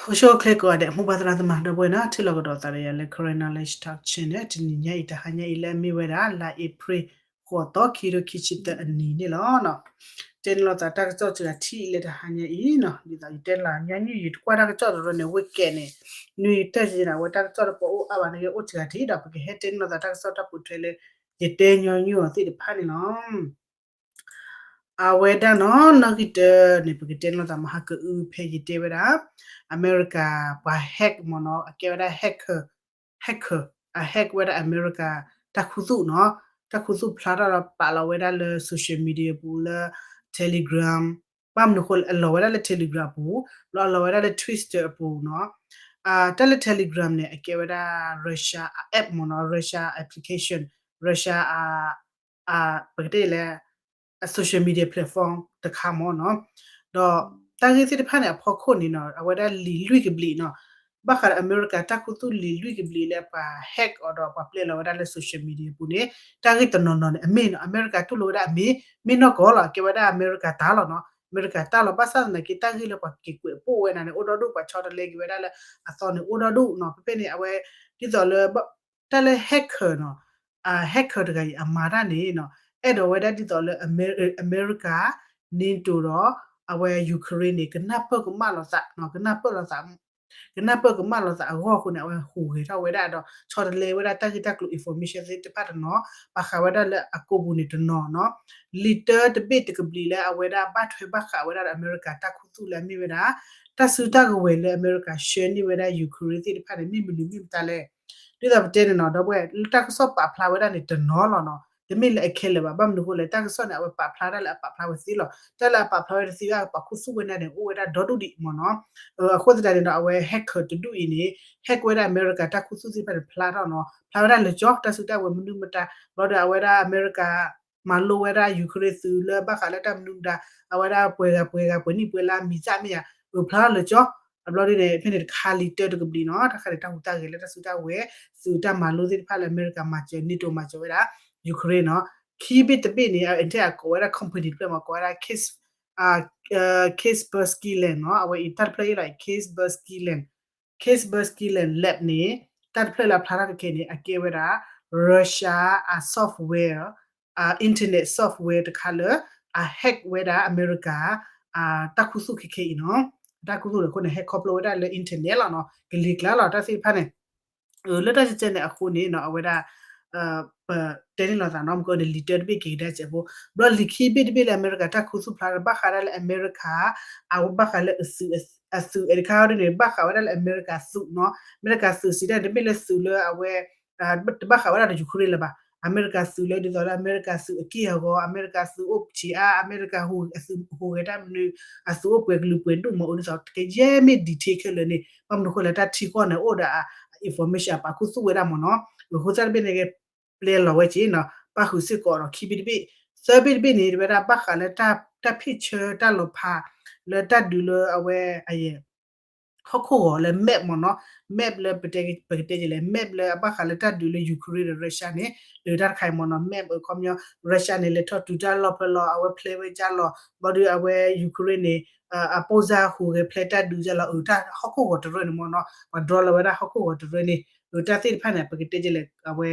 အိၣ်ဆူၣ်အိၣ်ချ့ကိးဂၤဒဲး မိၢ်ပၢ်သရၣ်သမါဒီပုၢ်ဝဲၢ်နီၤ ထံၣ်လိာ်ကဒီးသးဒီးယၤလၢ Karen Knowledge Talk Channel တနံၤညါအံၤ တဟါညါအံၤလၢအမ့ၢ်ဝဲဒၣ် လါအ့ဖြ့ၣ် ဃိးသီ ခံကထိခံဆံသၢအနံၤန့ၣ်လီၤ. တဲန့ၢ်လိာ်သးတၢ်ကစီၣ်စှၤထံၣ်လၢတဟါညါအံၤနီၤ ဒ်သိးယတဲလီၤ ညါနုၢ်ယတကွၢ်တၢ်ကစီၣ်တရၢန့ၣ် ဝ့ၢ်ကဲန့ၣ် နွံတၢ်ယဲန့ၣ် အဝဲတၢ်ကစီၣ်တပအိၣ်အါဘၣ်န့ၣ် အိၣ်စှၤထံၣ်ဒီး ပကဟဲတဲန့ၢ်လိာ်သးတၢ်ကစီၣ်တၢ်ပိာ်ထွဲလၢ ယတဲညီနုၢ်အီၤသ့ၣ်တဖၣ်န့ၣ်လီၤ. အဝဲဒၣ်နီၤ နီၣ်ဂံၢ်တၢန့ၣ် ပကတဲန့ၢ်လိာ်သးမဟါကအုဖဲယတဲဝဲဒၣ် အမဲရကၤ ပှၤ hack မ့ၢ်နီၤ အကဲဝဲဒၣ် hacker hacker အ hack ဝဲဒၣ်အမဲရကၤ တၢ်ခူသူၣ်နီၤ တၢ်ခူသူၣ်ဖျါထီၣ်ဒီးပာ်လီၤဝဲဒၣ်လၢ social media ပူၤလၢ Telegram ဘၣ်မနုၤအဃိလဲၣ် အလီၤဝဲဒၣ်လၢ Telegram အပူၤ ဘျီအလီၤဝဲဒၣ်လၢ Twitter အပူၤနီၤ တၢ်လၢ Telegram န့ၣ် အကဲဝဲဒၣ် Russia အ app မ့ၢ်နီၤ Russia application Russia ပကတဲလဲၣ် social media platform တခါမ့ၢ်နီၤ ဒီးတၢ်ဂ့ၢ်သ့ၣ်တဖၣ်န့ၣ် အဖီခိၣ်န့ၣ်နီၤ အဝဲဒၣ်လံာ်လွံၢ်ကဘျံးနီၤ ဘၣ်ဃးဒီးအမဲရကၤတၢ်ခူသူၣ်လံာ်လွံၢ်ကဘျံးလၢပှၤ hack အီၤဒီးပှၤပျဲလီၤဝဲဒၣ်လၢ social media ပူၤန့ၣ် တၢ်ဂ့ၢ်တနီၤနီၤန့ၣ် အမ့ၢ်နီၤ အမဲရကၤတူၢ်လိာ်ဝဲဒၣ်အမ့ၢ် မ့ၢ်နီၢ်ကီၢ်လီၤ ကဲဝဲဒၣ်အမဲရကၤတၢ်လီၤနီၤ အမဲရကၤတၢ်လီၤ ဘၣ်ဆၣ်သနာ်က့ တၢ်ဂ့ၢ်လၢပှၤက့ၤကွဲးပိာ်ဝဲဒၣ်န့ၣ် အိၣ်ဒီဒူၣ် ပှၤဆီတလဲက့ၤဝဲဒၣ်လၢအသီန့ၣ် အိၣ်ဒီဒူၣ်နီၤ ဖဲဖဲန့ၣ် အဝဲ ဒ်သိးလၢ တၢ်လၢ hacker နီၤ hacker တဂၤအံၤ အမၤတၢ်န့ၣ်နီၤ အဲၣ်ဒိးဝဲဒၣ်ဒ်သိးလၢ အမဲရကၤ NATO ဒီး အဝဲ Ukraine န့ၣ် ကနၢ်ပၢၢ်ကမၣ်လိာ်သး ကနၢ်ပၢၢ်လိာ်သး ကနၢ်ပၢၢ်ကမၣ်လိာ်သးအဂီၢ်အဃိန့ၣ် အဝဲဟူးဂဲၤထီၣ်ဝဲဒၣ်ဒီး ဆီတလဲဝဲဒၣ်တၢ်ဂ့ၢ်တၢ်ကျိၤ information သ့ၣ်တဖၣ်တနီၤ ဘၣ်ဃးဝဲဒၣ်လၢအကိာ်ပူၤန့ၣ်တနီၤနီၤ လံာ်တၢတဘ့ၣ်တကဘျံးလၢအဝဲဒၣ်ဘၣ်ထွဲဘၣ်ဃးဝဲဒၣ်ဒီးအမဲရကၤတၢ်ခူသူၣ်လၢအမ့ၢ်ဝဲဒၣ် တၢ်စုတၢ်ကဝဲၤလၢအမဲရကၤဆှၢန့ၢ်ဝဲဒၣ် Ukraine သ့ၣ်တဖၣ်န့ၣ် မ့ၢ်မနုၤမ့ၢ်မတၤလဲၣ် ဒ်သိးပတဲန့ၣ်နီၤ ဒီပုၢ်ဝဲၢ် လၢတၢ်ကစီၣ်ပာ်ဖျါဝဲဒၣ်န့ၣ်တနီၤလီၤနီၤ တမ့ၢ်လၢအခဲလၢာ်ဘၣ် ဘၣ်မနုၤအဃိလဲၣ် တၢ်ကစီၣ်န့ၣ် အဝဲပာ်ဖျါဒၣ်လၢအပာ်ဖျါဝဲသ့လီၤ တၢ်လၢအပာ်ဖျါဝဲတသ့ဘၣ် ပှၤခူသူၣ်ဝဲဒၣ်န့ၣ် အိၣ်ဝဲဒၣ်ဒီဒူၣ်ဒံးမ့ၢ်နီၤ အဃိသတးန့ၣ်ဒီး အဝဲ hacker တဒူၣ်အံၤန့ၣ် hack ဝဲဒၣ်အမဲရကၤတၢ်ခူသူၣ်သ့ၣ်တဖၣ်န့ၣ် ဖျါထီၣ်နီၤ ဖျါဝဲဒၣ်လၢကၠီ တၢ်စုတၢ်ဝဲၤမနုၤမတၤ ဘျီဒီးအဝဲဒၣ်အမဲရကၤ မၤလိဝဲဒၣ် Ukraine သုးလၢဘၣ်ဃးလၢတၢ်မနုၤမတၤ အဝဲဒၣ်ပှဲၤဂၤပှဲၤဂၤ ပှဲၤနံၣ်ပှဲၤလါ မံၤသၣ်မ့ၢ်ယၤ အဖျါထီၣ်လၢကၠီ အဘျီဒ်န့ၣ် ဖဲန့ၣ်တခါလံာ်တၢတကဘျံးနီၤ တၢ်ခါန့ၣ် တၢ်ဟူးတၢ်ဂဲၤလၢတၢ်စုတၢ်ဝဲၤ သုးတၢ်မၤလိသ့ၣ်တဖၣ်လၢအမဲရကၤမၤစၢၤ NATO မၤစၢၤဝဲဒၣ် Ukraine နီၤ ခံဘ့ၣ်တဘ့ၣ်န့ၣ် အထဲအကိးဝဲဒၣ် company တဖျၢၣ်မ့ၢ်ကိးဝဲဒၣ် Kaspersky Land နီၤ အဝဲအံၤတၢ်တဖျၢၣ်အံၤလီၤ Kaspersky Land Kaspersky Land Lab န့ၣ် တၢ်တဖျၢၣ်လၢအဖျါထီၣ်ခဲခဲန့ၣ် အကဲဝဲဒၣ် Russia အ software အ internet software တခါလၢ အ hack ဝဲဒၣ်အမဲရကၤ တၢ်ခူသူၣ်ခဲခဲအံၤနီၤ တၢ်ခူသူၣ်န့ၣ်အဃိန့ၣ် ဟဲခီဖျိဝဲဒၣ်လၢ internet လီၤနီၤ ကလံၤကျါလီၤ တၢ်သ့ၣ်တဖၣ်န့ၣ် လၢတၢ်ကဲကဲန့ၣ်အဃိန့ၣ်နီၤ အဝဲဒၣ် ပတဲန့ၢ်လိာ်သးနီၤ မ့ၢ်ကန့ၣ် လံာ်တၢတဘ့ၣ်က့ၤကဒါစဲးဖိ ဘျီလံာ်ခံဘ့ၣ်တဘ့ၣ်လၢအမဲရကၤတၢ်ခူသူၣ်ဖျါဒီး ဘၣ်ဃးဒၣ်လၢအမဲရကၤ အဝဲဘၣ်ဃးလၢ အသုးအဲတခါဒ်န့ၣ် ဘၣ်ဃးဝဲဒၣ်လၢအမဲရကၤသုးနီၤ အမဲရကၤသုးစံးတၢ်န့ၣ် တမ့ၢ်လၢသုးလၢအဝဲ တဘၣ်ဃးဝဲဒၣ်ဒီး Ukraine လၢၤဘၣ် အမဲရကၤသုးလၢဒ်သိးလၢအမဲရကၤသုးအက့ၢ်အဂီၤ အမဲရကၤသုးအိၣ်ဆံးအါ အမဲရကၤဟူးဂဲၤတၢ်မနုၤ အသုးအိၣ်ပှဲၤကလုာ်ပှဲၤဒူၣ်မ့ၢ်အိၣ်ဒ်သိး တကယဲၢ်မ့ၢ် detail ခဲလၢာ်န့ၣ် ဘၣ်မနုၤအဃိလဲၣ် တၢ်ထံကီၢ်န့ၣ် အိၣ်ဒီး information အပာ်ခူသူၣ်ဝဲဒၣ်မ့ၢ်နီၤ အဃိသတးတဘ့ၣ်န့ၣ် ပျဲလီၤဝဲက့ၤနီၤ ပၣ်ဃုာ်စ့ၢ်ကီးဒီးခံဘ့ၣ်တဘ့ၣ် သၢဘ့ၣ်တဘ့ၣ်န့ၣ် တဝဲဒၣ်ဘၣ်ဃးလၢတၢ်ဖ့ၣ်ဆၢတၢ်လီၤဖး လၢတၢ်ဒုးလၢအဝဲ ဟီၣ်ခိၣ်ဂီၤလၢ map မ့ၢ်နီၤ map လၢ ပကတဲကလဲၣ် map လၢအဘၣ်ဃးလၢတၢ်ဒုးလၢ Ukraine ဒီး Russia န့ၣ် လၢတၢ်တခါအံၤမ့ၢ်နီၤ map အခီပညီ Russia န့ၣ် လဲၤထီၣ်တုၤတၢ်လီၢ်ဖဲလီၤ အဝဲဖျဲးဝဲကၢ်လီၤ ဘျီဒီးအဝဲ Ukraine န့ၣ် အပိၢ်စၢ်ဟူးဂဲၤဖျဲးတၢ်ဒုးကၢ်လီၤ အတၢ်ဟီၣ်ခိၣ်ဂီၤတရၢန့ၣ်မ့ၢ်နီၤ ပှၤ drone လီၤဝဲဒၣ်ဟီၣ်ခိၣ်ဂီၤတရၢန့ၣ် အတၢ်သ့ၣ်တဖၣ်န့ၣ် ပကတဲကလဲၣ် အဝဲ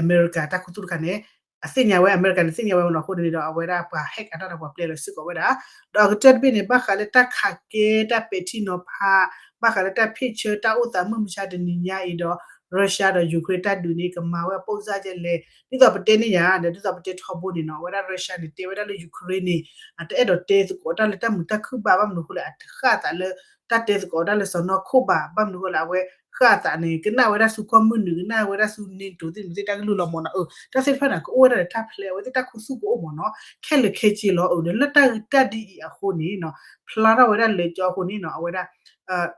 အမဲရကၤတၢ်ခူသူၣ်တခါန့ၣ် အသ့ၣ်ညါဝဲ အမဲရကၤန့ၣ် သ့ၣ်ညါဝဲမ့ၢ်နီၤ အဃိန့ၣ်ဒီး အဝဲဒၣ်ပှၤ hack အတၢ်ဒီးပှၤပျဲလီၤစ့ၢ်ကီးဝဲဒၣ် ဒီးအကတၢၢ်တဘ့ၣ်န့ၣ် ဘၣ်ဃးလၢတၢ်ခးကဲ တၢ်ပဲာ်ထံနီၤဖး ဘၣ်ဃးလၢတၢ်ဖ့ၣ်ဆၢ တၢ်အိၣ်သးမုၢ်မဆါတနံၤညါအံၤဒီး Russia ဒီး Ukraine တၢ်ဒုးန့ၣ် ကမၤဝဲအပိၢ်စၢ်ကလဲၣ် ဒ်သိးပတဲန့ၣ်ယါ ဒီးဒ်သိးပတဲထီဘိန့ၣ်နီၤ အဝဲဒၣ် Russia န့ၣ် တဲဝဲဒၣ်လၢ Ukraine န့ၣ် အတအဲၣ်ဒိးတဲသကိးတၢ်လၢတၢ်မုာ်တၢ်ခုၣ်ဘၣ် ဘၣ်မနုၤအဃိလဲၣ် အတဃၣ်အသးလၢ တၢ်တဲသကိးတၢ်လၢစီၢ်နီၤခိၣ်ဘၣ် ဘၣ်မနုၤအဃိလဲၣ် အဝဲဃၣ်အသးန့ၣ် ကနၣ်ဝဲဒၣ်ဆူကီၢ်မုၢ်နုာ် ကနၣ်ဝဲဒၣ်ဆူ NATO သ့ၣ်မုၢ်သ့ၣ်တၢ်ကလုၢ်လီၤမ့ၢ်နီၤ တၢ်သ့ၣ်တဖၣ်န့ၣ် ကအိၣ်ဝဲဒၣ်ဒီးတၢ်ဖျဲး အဝဲသ့ၣ်တၢ်ခူသူၣ်ကအိၣ်မ့ၢ်နီၤ ခဲလၢာ်ခဲဆ့လီၤ ဒီးလၢတၢ်ဂ့ၢ်တၢ်ဒ်အံၤအဃိန့ၣ်နီၤ ဖျါထီၣ်ဝဲဒၣ်လၢကၠီအဃိန့ၣ်နီၤ အဝဲဒၣ်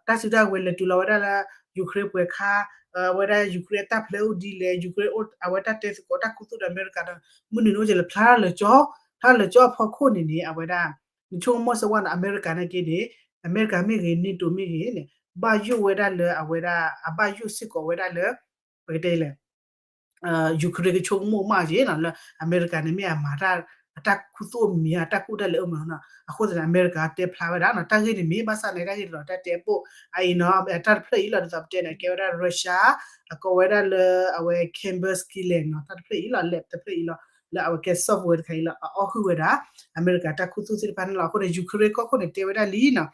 တၢ်စုတၢ်ဝဲၤလဲၤတုၤလီၤဝဲဒၣ်လၢ Ukraine ပှဲၤခါ အဝဲဒၣ် Ukraine အတၢ်ဖျဲးအိၣ်ဒ်လဲၣ် Ukraine အဝဲတၢ်တဲသကိးတၢ်ခူသူၣ်ဒီးအမဲရကၤဒီး မုၢ်နုာ်န့ၣ်အိၣ်ကလဲၣ် ဖျါထီၣ်လၢကၠီ ဖျါထီၣ်လၢကၠီအဖီခိၣ်န့ၣ်န့ၣ် အဝဲဒၣ် နဆိကမိၣ်စ့ၢ်ဝဲန့ၣ် အမဲရကၤန့ၣ်က့န့ၣ် အမဲရကၤမ့ၢ်ဂ့ၤ NATO မ့ၢ်ဂ့ၤန့ၣ် ဘၣ်ယိၣ်ဝဲဒၣ်လၢအဝဲဒၣ် အဘၣ်ယိၣ်စ့ၢ်ကီးဝဲဒၣ်လၢ ပကတဲလဲၣ် Ukraine ကဆိကမိၣ်မးက့နီၤ လၢအမဲရကၤန့ၣ်မ့ၢ်အမၤတၢ် အတၢ်ခူသူၣ်အိၣ်မံၤ အတၢ်ကူၣ်တၢ်လဲၤအိၣ်မံၤနီၤ. အဃိသတးန့ၣ် အမဲရကၤတဲဖျါဝဲဒၣ်နီၤ တၢ်ဂ့ၢ်န့ၣ်မ့ၢ်ဘၣ်ဆၣ်န့ၣ် တၢ်ဂ့ၢ်တရီတၢ်တဲအပိၢ်အအံၤနီၤ တၢ်တဖျၢၣ်အံၤလီၤ ဒ်သိးပတဲန့ၣ် အကဲဝဲဒၣ် Russia အကိးဝဲဒၣ်လၢအဝဲ Kaspersky Lab နီၤ တၢ်တဖျၢၣ်အံၤလီၤ lab တဖျၢၣ်အံၤလီၤ လၢအဝဲကဲ software တခါအံၤလီၤ အအီၣ်ဟုၣ်ဝဲဒၣ် အမဲရကၤတၢ်ခူသူၣ်သ့ၣ်တဖၣ်န့ၣ်လီၤ. အဃိန့ၣ် Ukraine ကီၢ်ခိၣ်န့ၣ် တဲဝဲဒၣ်လံနီၤ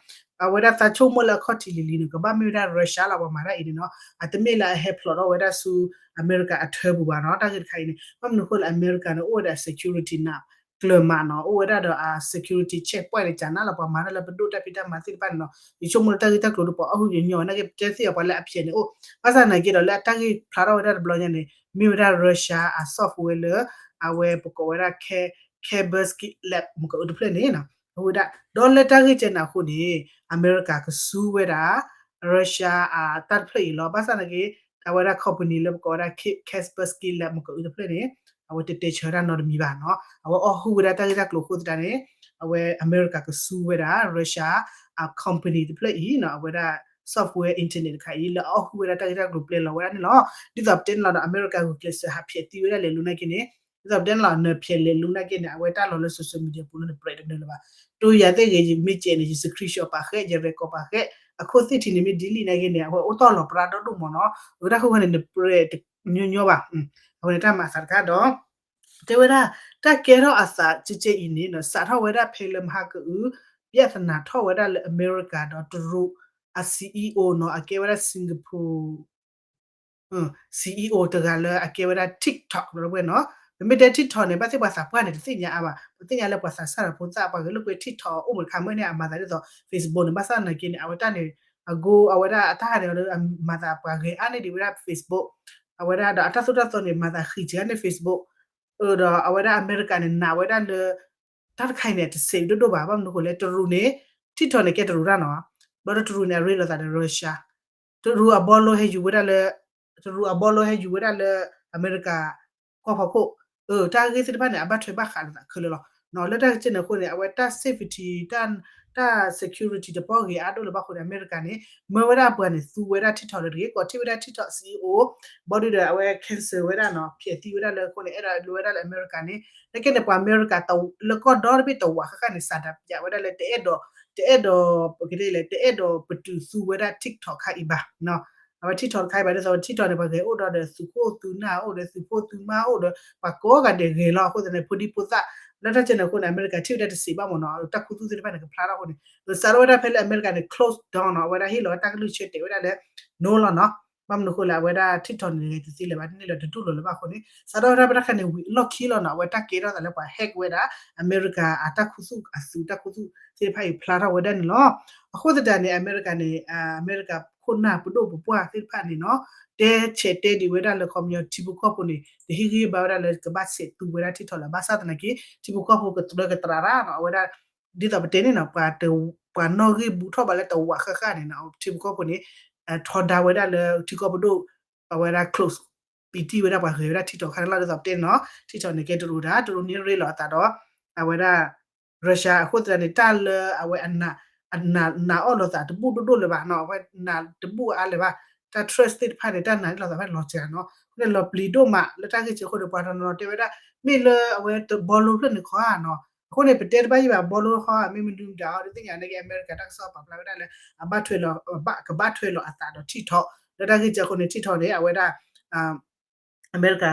အဝဲဒၣ်သးဆိကမိၣ်လၢအခီၣ်ထံးလံၤလံၤန့ၣ် ကဘၣ်မ့ၢ်ဝဲဒၣ် Russia လီၤ ပှၤမၤတၢ်အံၤန့ၣ်နီၤ အတမ့ၢ်လၢအဟဲဖျိးထီၣ်ဝဲဒၣ်ဆူအမဲရကၤအထၢပူၤဘၣ်နီၤ တၢ်ဂ့ၢ်တခါအံၤန့ၣ် ဘၣ်မနုၤအဃိလၢအမဲရကၤန့ၣ် အိၣ်ဝဲဒၣ် security နးကျၢၤမးနီၤ အိၣ်ဝဲဒၣ်ဒီးအ security checkpoint န့ၣ် ကနၣ်လီၤ ပှၤမၤတၢ်လၢပဒိၣ်တၢ်ဖံးတၢ်မၤသ့ၣ်တဖၣ်န့ၣ်နီၤ ယဆိကမိၣ်လၢတၢ်ဂ့ၢ်တၢ်ကျိၤဒီးပှၤအီၣ်ဟုၣ်ညီညီနာ်က့ ပတဲသ့ၣ်အီၤပှၤလၢအဖျဲးန့ၣ်အိၣ် ဘၣ်ဆၣ်နာ်က့ဒီး လၢအတၢ်ဂ့ၢ်ဖျါထီၣ်ဝဲဒၣ်တဘျီညါန့ၣ် မ့ၢ်ဝဲဒၣ် Russia အ software လၢ အဝဲပကိးဝဲဒၣ် Kaspersky Lab မကအုတဖျၢၣ်န့ၣ်နီၤ အဝဲဒၣ် ဒီးလၢတၢ်ဂ့ၢ်ကဲန့ၣ်အဃိန့ၣ် အမဲရကၤကဆူဝဲဒၣ် Russia အတၢ်တဖျၢၣ်အံၤလီၤ. ဘၣ်ဆၣ်နာ်က့ အဝဲဒၣ် company လၢပကိးဝဲဒၣ် Kaspersky Lab မကအုတဖျၢၣ်န့ၣ် အဝဲတတဲဆၢတၢ်နီတမံၤဘၣ်နီၤ အဝဲအီၣ်ဟုၣ်ဝဲဒၣ်တၢ်ဂ့ၢ်တၢ်ကျိၤအဃိသတးန့ၣ် အဝဲအမဲရကၤကဆူဝဲဒၣ် Russia အ company တဖျၢၣ်အံၤနီၤ အဝဲဒၣ် software internet တခါအံၤ လၢအအီၣ်ဟုၣ်ဝဲဒၣ်တၢ်ဂ့ၢ်တၢ်ကျိၤပျဲလီၤဝဲဒၣ်န့ၣ်လီၤ. ဒ်သိးပတဲန့ၣ်လီၤဒီး အမဲရကၤဂုာ်ကျဲးစၢးဟးဖျဲးသံဝဲဒၣ်လဲၤလူၤနာ်က့န့ၣ် ဒ်သိးပတဲန့ၣ်လီၤ နဖျဲးလဲၤလူၤနာ်က့န့ၣ် အဝဲတၢ်လီၤလၢ social media ပူၤလၢနပြဲးတနၢၤလၢၤဘၣ်. တိၤယၤသ့ၣ်ဂ့ၤ ယမ့ၢ်ကဲန့ၣ် ယ screenshot ပာ်ဃဲး ယ record ပာ်ဃဲး အခိၣ်သ့ၣ်ထံးန့ၣ်မ့ၢ် delete နာ်က့န့ၣ် အဝဲအိၣ်တ့ၢ်လီၤပြါဒီဒိၣ်မးနီၤ အဝဲတၢ်ဃိဃိန့ၣ် နပြဲးတညီညီဘၣ် အဝဲန့ၣ်တၢ်မၤအသးတခါဒီး တဲဝဲဒၣ် တၢ်ကဲထီၣ်အသးကဲကဲအံၤန့ၣ်နီၤ စးထီၣ်ဝဲဒၣ်ဖဲလၢမဟါကအု ပျဲသနာ်ထီၣ်ဝဲဒၣ်လၢအမဲရကၤဒီးတရူးအ CEO နီၤ အကဲဝဲဒၣ် Singapore CEO တဂၤလၢအကဲဝဲဒၣ် TikTok လီၤဝဲနီၤ. ပမ့ၢ်တဲ TikTok န့ၣ် ဘၣ်သ့ၣ်ပှၤသးပှၢ်န့ၣ် တသ့ၣ်ညါအါဘၣ်. ပသ့ၣ်ညါလၢပှၤသးစၢ်ဒီးဖိသၣ် ပှၤဂဲၤလိာ်ကွဲ TikTok အိၣ်မးတခါ မ့ၢ်န့ၣ် အမၤသးဒ်သိး Facebook န့ၣ် ဘၣ်ဆၣ်သနာ်က့န့ၣ် အဝဲတၢ်န့ၣ် အဂိ အဝဲဒၣ်အတၢ်ဟးန့ၣ် မၤသးပှၤဂဲၤအါန့ၢ်ဒံးဝဲဒၣ် Facebook အဝဲဒၣ်ဒီးအတၢ်သိၣ်တၢ်သီန့ၣ် မၤသးဃံးစှၤန့ၢ် Facebook ဒီးအဝဲဒၣ်အမဲရကၤန့ၣ် နာ်ဝဲဒၣ်လၢ တၢ်တခါအံၤန့ၣ် တစဲးဒိၣ်ဒိၣ်ဘၣ် ဘၣ်မနုၤအဃိလဲၣ် တရူးန့ၣ် TikTok န့ၣ် ကဲတရူးတၢ်နီၤ ဘျီဒီးတရူးန့ၣ် အရ့လိာ်သးဒီး Russia တရူးအဘီလိဟဲယူၤဝဲဒၣ်လၢ တရူးအဘီလိဟဲယူၤဝဲဒၣ်လၢ အမဲရကၤ ကီၢ်ဖီခိၣ် တၢ်ဂ့ၢ်သ့ၣ်တဖၣ်န့ၣ် အဘၣ်ထွဲဘၣ်ဃးလိာ်သးခဲလၢာ်လီၤ. လၢတၢ်ကဲန့ၣ်အဃိန့ၣ် အဝဲတၢ် safety တၢ် security တပီၢ်ဂ့ၤအါဒိၣ်လၢၤဘၣ်အဃိန့ၣ် အမဲရကၤန့ၣ် မၢဝဲဒၣ်ပှၤန့ၣ် သူဝဲဒၣ် TikTok လၢတဂ့ၤ ကိးထီၣ်ဝဲဒၣ် TikTok CEO ဘီဒုဒီးအဝဲ cancel ဝဲဒၣ်နီၤ ဖျဲးသံဝဲဒၣ်လၢအဃိန့ၣ် အဲၣ်ဒိးလိၤဝဲဒၣ်လၢအမဲရကၤန့ၣ် တၢ်ကဲန့ၣ် ပှၤအမဲရကၤလၢကီၢ်ဒီတဘ့ၣ်တဝးဃၣ်ဃၣ်န့ၣ် စးဒးပၠးဝဲဒၣ်လၢ တအဲၣ်ဒိး တအဲၣ်ဒိး ပကတဲလဲၣ် တအဲၣ်ဒိးပတုာ်သူဝဲဒၣ် TikTok ခါအံၤဘၣ် အဝဲ TikTok တခါအံၤဘၣ် ဒ်သိး TikTok န့ၣ် ပှၤဂဲၤအိၣ်ဒီး သုးခိၣ်သုးနၢ်အိၣ်ဒီး သုးဖိသုးမါအိၣ်ဒီး ပှၤကိးဂၤဒဲးဂဲၤလီၤအဃိသတးန့ၣ် ဖိဒံဖိသၣ် လၢတၢ်ကဲန့ၣ်အဃိန့ၣ် အမဲရကၤထံၣ်ဝဲဒၣ်တစဲးဘၣ်မ့ၢ်နီၤ တၢ်ခူသူၣ်သ့ၣ်တဖၣ်န့ၣ် ကဖျါထီၣ်အဃိန့ၣ် စးထီၣ်ဝဲဒၣ်ဖဲလၢအမဲရကၤန့ၣ် close down နီၤ အဝဲဒၣ်ဟ့ၣ်လီၤဝဲတၢ်ကလုၢ်ဆၢတဲာ်ဝဲဒၣ်လၢ no လီၤနီၤ ဘၣ်မနုၤအဃိလဲၣ် အဝဲဒၣ် TikTok န့ၣ် တသ့လၢၤဘၣ် တန့ၢ်လၢၤတဒူၣ်လီၤလၢၤဘၣ်အဃိန့ၣ် စးထီၣ်ဝဲဒၣ်ပတၢ်ခါန့ၣ် ဝံၤအလီၢ်ခံလီၤနီၤ အဝဲတၢ်ကဲထီၣ်သးလၢပှၤ hack ဝဲဒၣ် အမဲရကၤအတၢ်ခူသူၣ်အသုးတၢ်ခူသူၣ်သ့ၣ်တဖၣ်အံၤဖျါထီၣ်ဝဲဒၣ်န့ၣ်လီၤ. အဃိသတးန့ၣ် အမဲရကၤန့ၣ် အမဲရကၤခိၣ်နၢ်ပဒိၣ်ပပှၢ်သ့ၣ်တဖၣ်န့ၣ်နီၤ တဲဆဲးတဲဒံးဝဲဒၣ်လၢခီပညီထံဖိကီၢ်ဖိန့ၣ် တဟ့ၣ်ဂံၢ်ဘါဝဲဒၣ်လၢကဘၣ်ဆဲးသူဝဲဒၣ် TikTok လၢၤ ဘၣ်ဆၣ်သနာ်က့ ထံဖိကီၢ်ဖိကတြၢကတြးတၢ်နီၤ အဝဲဒၣ် ဒ်သိးပတဲန့ၣ်နီၤ ပှၤ ပှၤနီၣ်ဂံၢ်ဘူးထီၣ်ဘၣ်လၢတဝးဃၣ်ဃၣ်န့ၣ်နီၤ ထံဖိကီၢ်ဖိန့ၣ် ထီဒါဝဲဒၣ်လၢထံကီၢ်ပဒိၣ် အဝဲဒၣ် close ပံာ်တံၢ်ဝဲဒၣ်ပှၤဂဲၤဝဲဒၣ် TikTok ခါန့ၣ်လီၤ ဒ်သိးပတဲန့ၣ်နီၤ TikTok န့ၣ် ကဲတရူးတၢ် တရူးန့ၣ်ရ့လိာ်အသးဒီး အဝဲဒၣ် Russia အဃိသတးန့ၣ် တၢ်လၢအဝဲအနာ် အနာ် နာ်အီၣ်လိာ်သးတဘူၣ်ဒိၣ်ဒိၣ်လၢၤဘၣ်နီၤ အဝဲနာ်တဘူၣ်အါလၢၤဘၣ် တၢ် trust သ့ၣ်တဖၣ်န့ၣ် တၢ်နာ်န့ၢ်လိာ်သးဖဲလီၤစှၤနီၤ အဃိန့ၣ်လီၤပျံၤဒိၣ်မး လၢတၢ်ဂ့ၢ်စ့ၢ်အဃိန့ၣ် ပှၤတနီၤနီၤတဲဝဲဒၣ် မ့ၢ်လၢအဝဲတဘီလိဖျၢၣ်န့ၣ်ခီဧါနီၤ အဃိန့ၣ် ပတဲတဘၣ်ယံၣ်ဘၣ် ဘီလိခီဧါ မ့ၢ်မနုၤမတၤအီၤ ဒ်သ့ၣ်ညါန့ၣ်က့ အမဲရကၤတၢ်ကစီၣ်ပာ်ဖျါဝဲဒၣ်လၢ အဘၣ်ထွဲလီၤ ကဘၣ်ထွဲလီၤအသးဒီး TikTok လၢတၢ်ဂ့ၢ်စ့ၢ်အဃိန့ၣ် TikTok န့ၣ် အဝဲဒၣ် အမဲရကၤ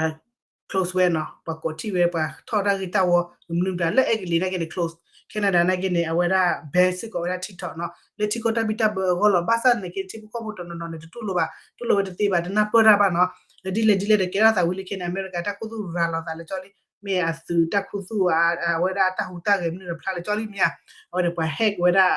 close ဝဲနီၤ ပှၤကိးထီၣ်ဝဲ ပှၤထီၣ်တၢ်ဂ့ၢ်တၢ်ဝီ မနုၤမတၤ လၢအဲကလံးနာ်က့န့ၣ် close Canada နာ်က့န့ၣ် အဝဲဒၣ် ban စ့ၢ်ကီးဝဲဒၣ် TikTok နီၤ လၢထံကီၢ်တၢ်ဘံၣ်တၢ်ဘၢအဂီၢ်လီၤ ဘၣ်ဆၣ်သနာ်က့ ထံဖိကီၢ်ဖိတနီၤနီၤန့ၣ် တတူၢ်လိာ်ဘၣ် တူၢ်လိာ်ဝဲတသ့ဘၣ် တနၢ်ပၢၢ်တၢ်ဘၣ်နီၤ လၢဒ်လဲၣ်ဒ်လဲၣ်ဒီး ကဲထီၣ်သးဝံၤလၢခံန့ၣ် အမဲရကၤတၢ်ခူသူၣ်ရၤလီၤသးလၢကၠီလံ မ့ၢ်အသုးတၢ်ခူသူၣ် အဝဲဒၣ်တၢ်ဟူးတၢ်ဂဲၤမနုၤဒီးဖျါလၢကၠီလံမ့ၢ်ဧါ အဝဲန့ၣ် ပှၤ hack ဝဲဒၣ်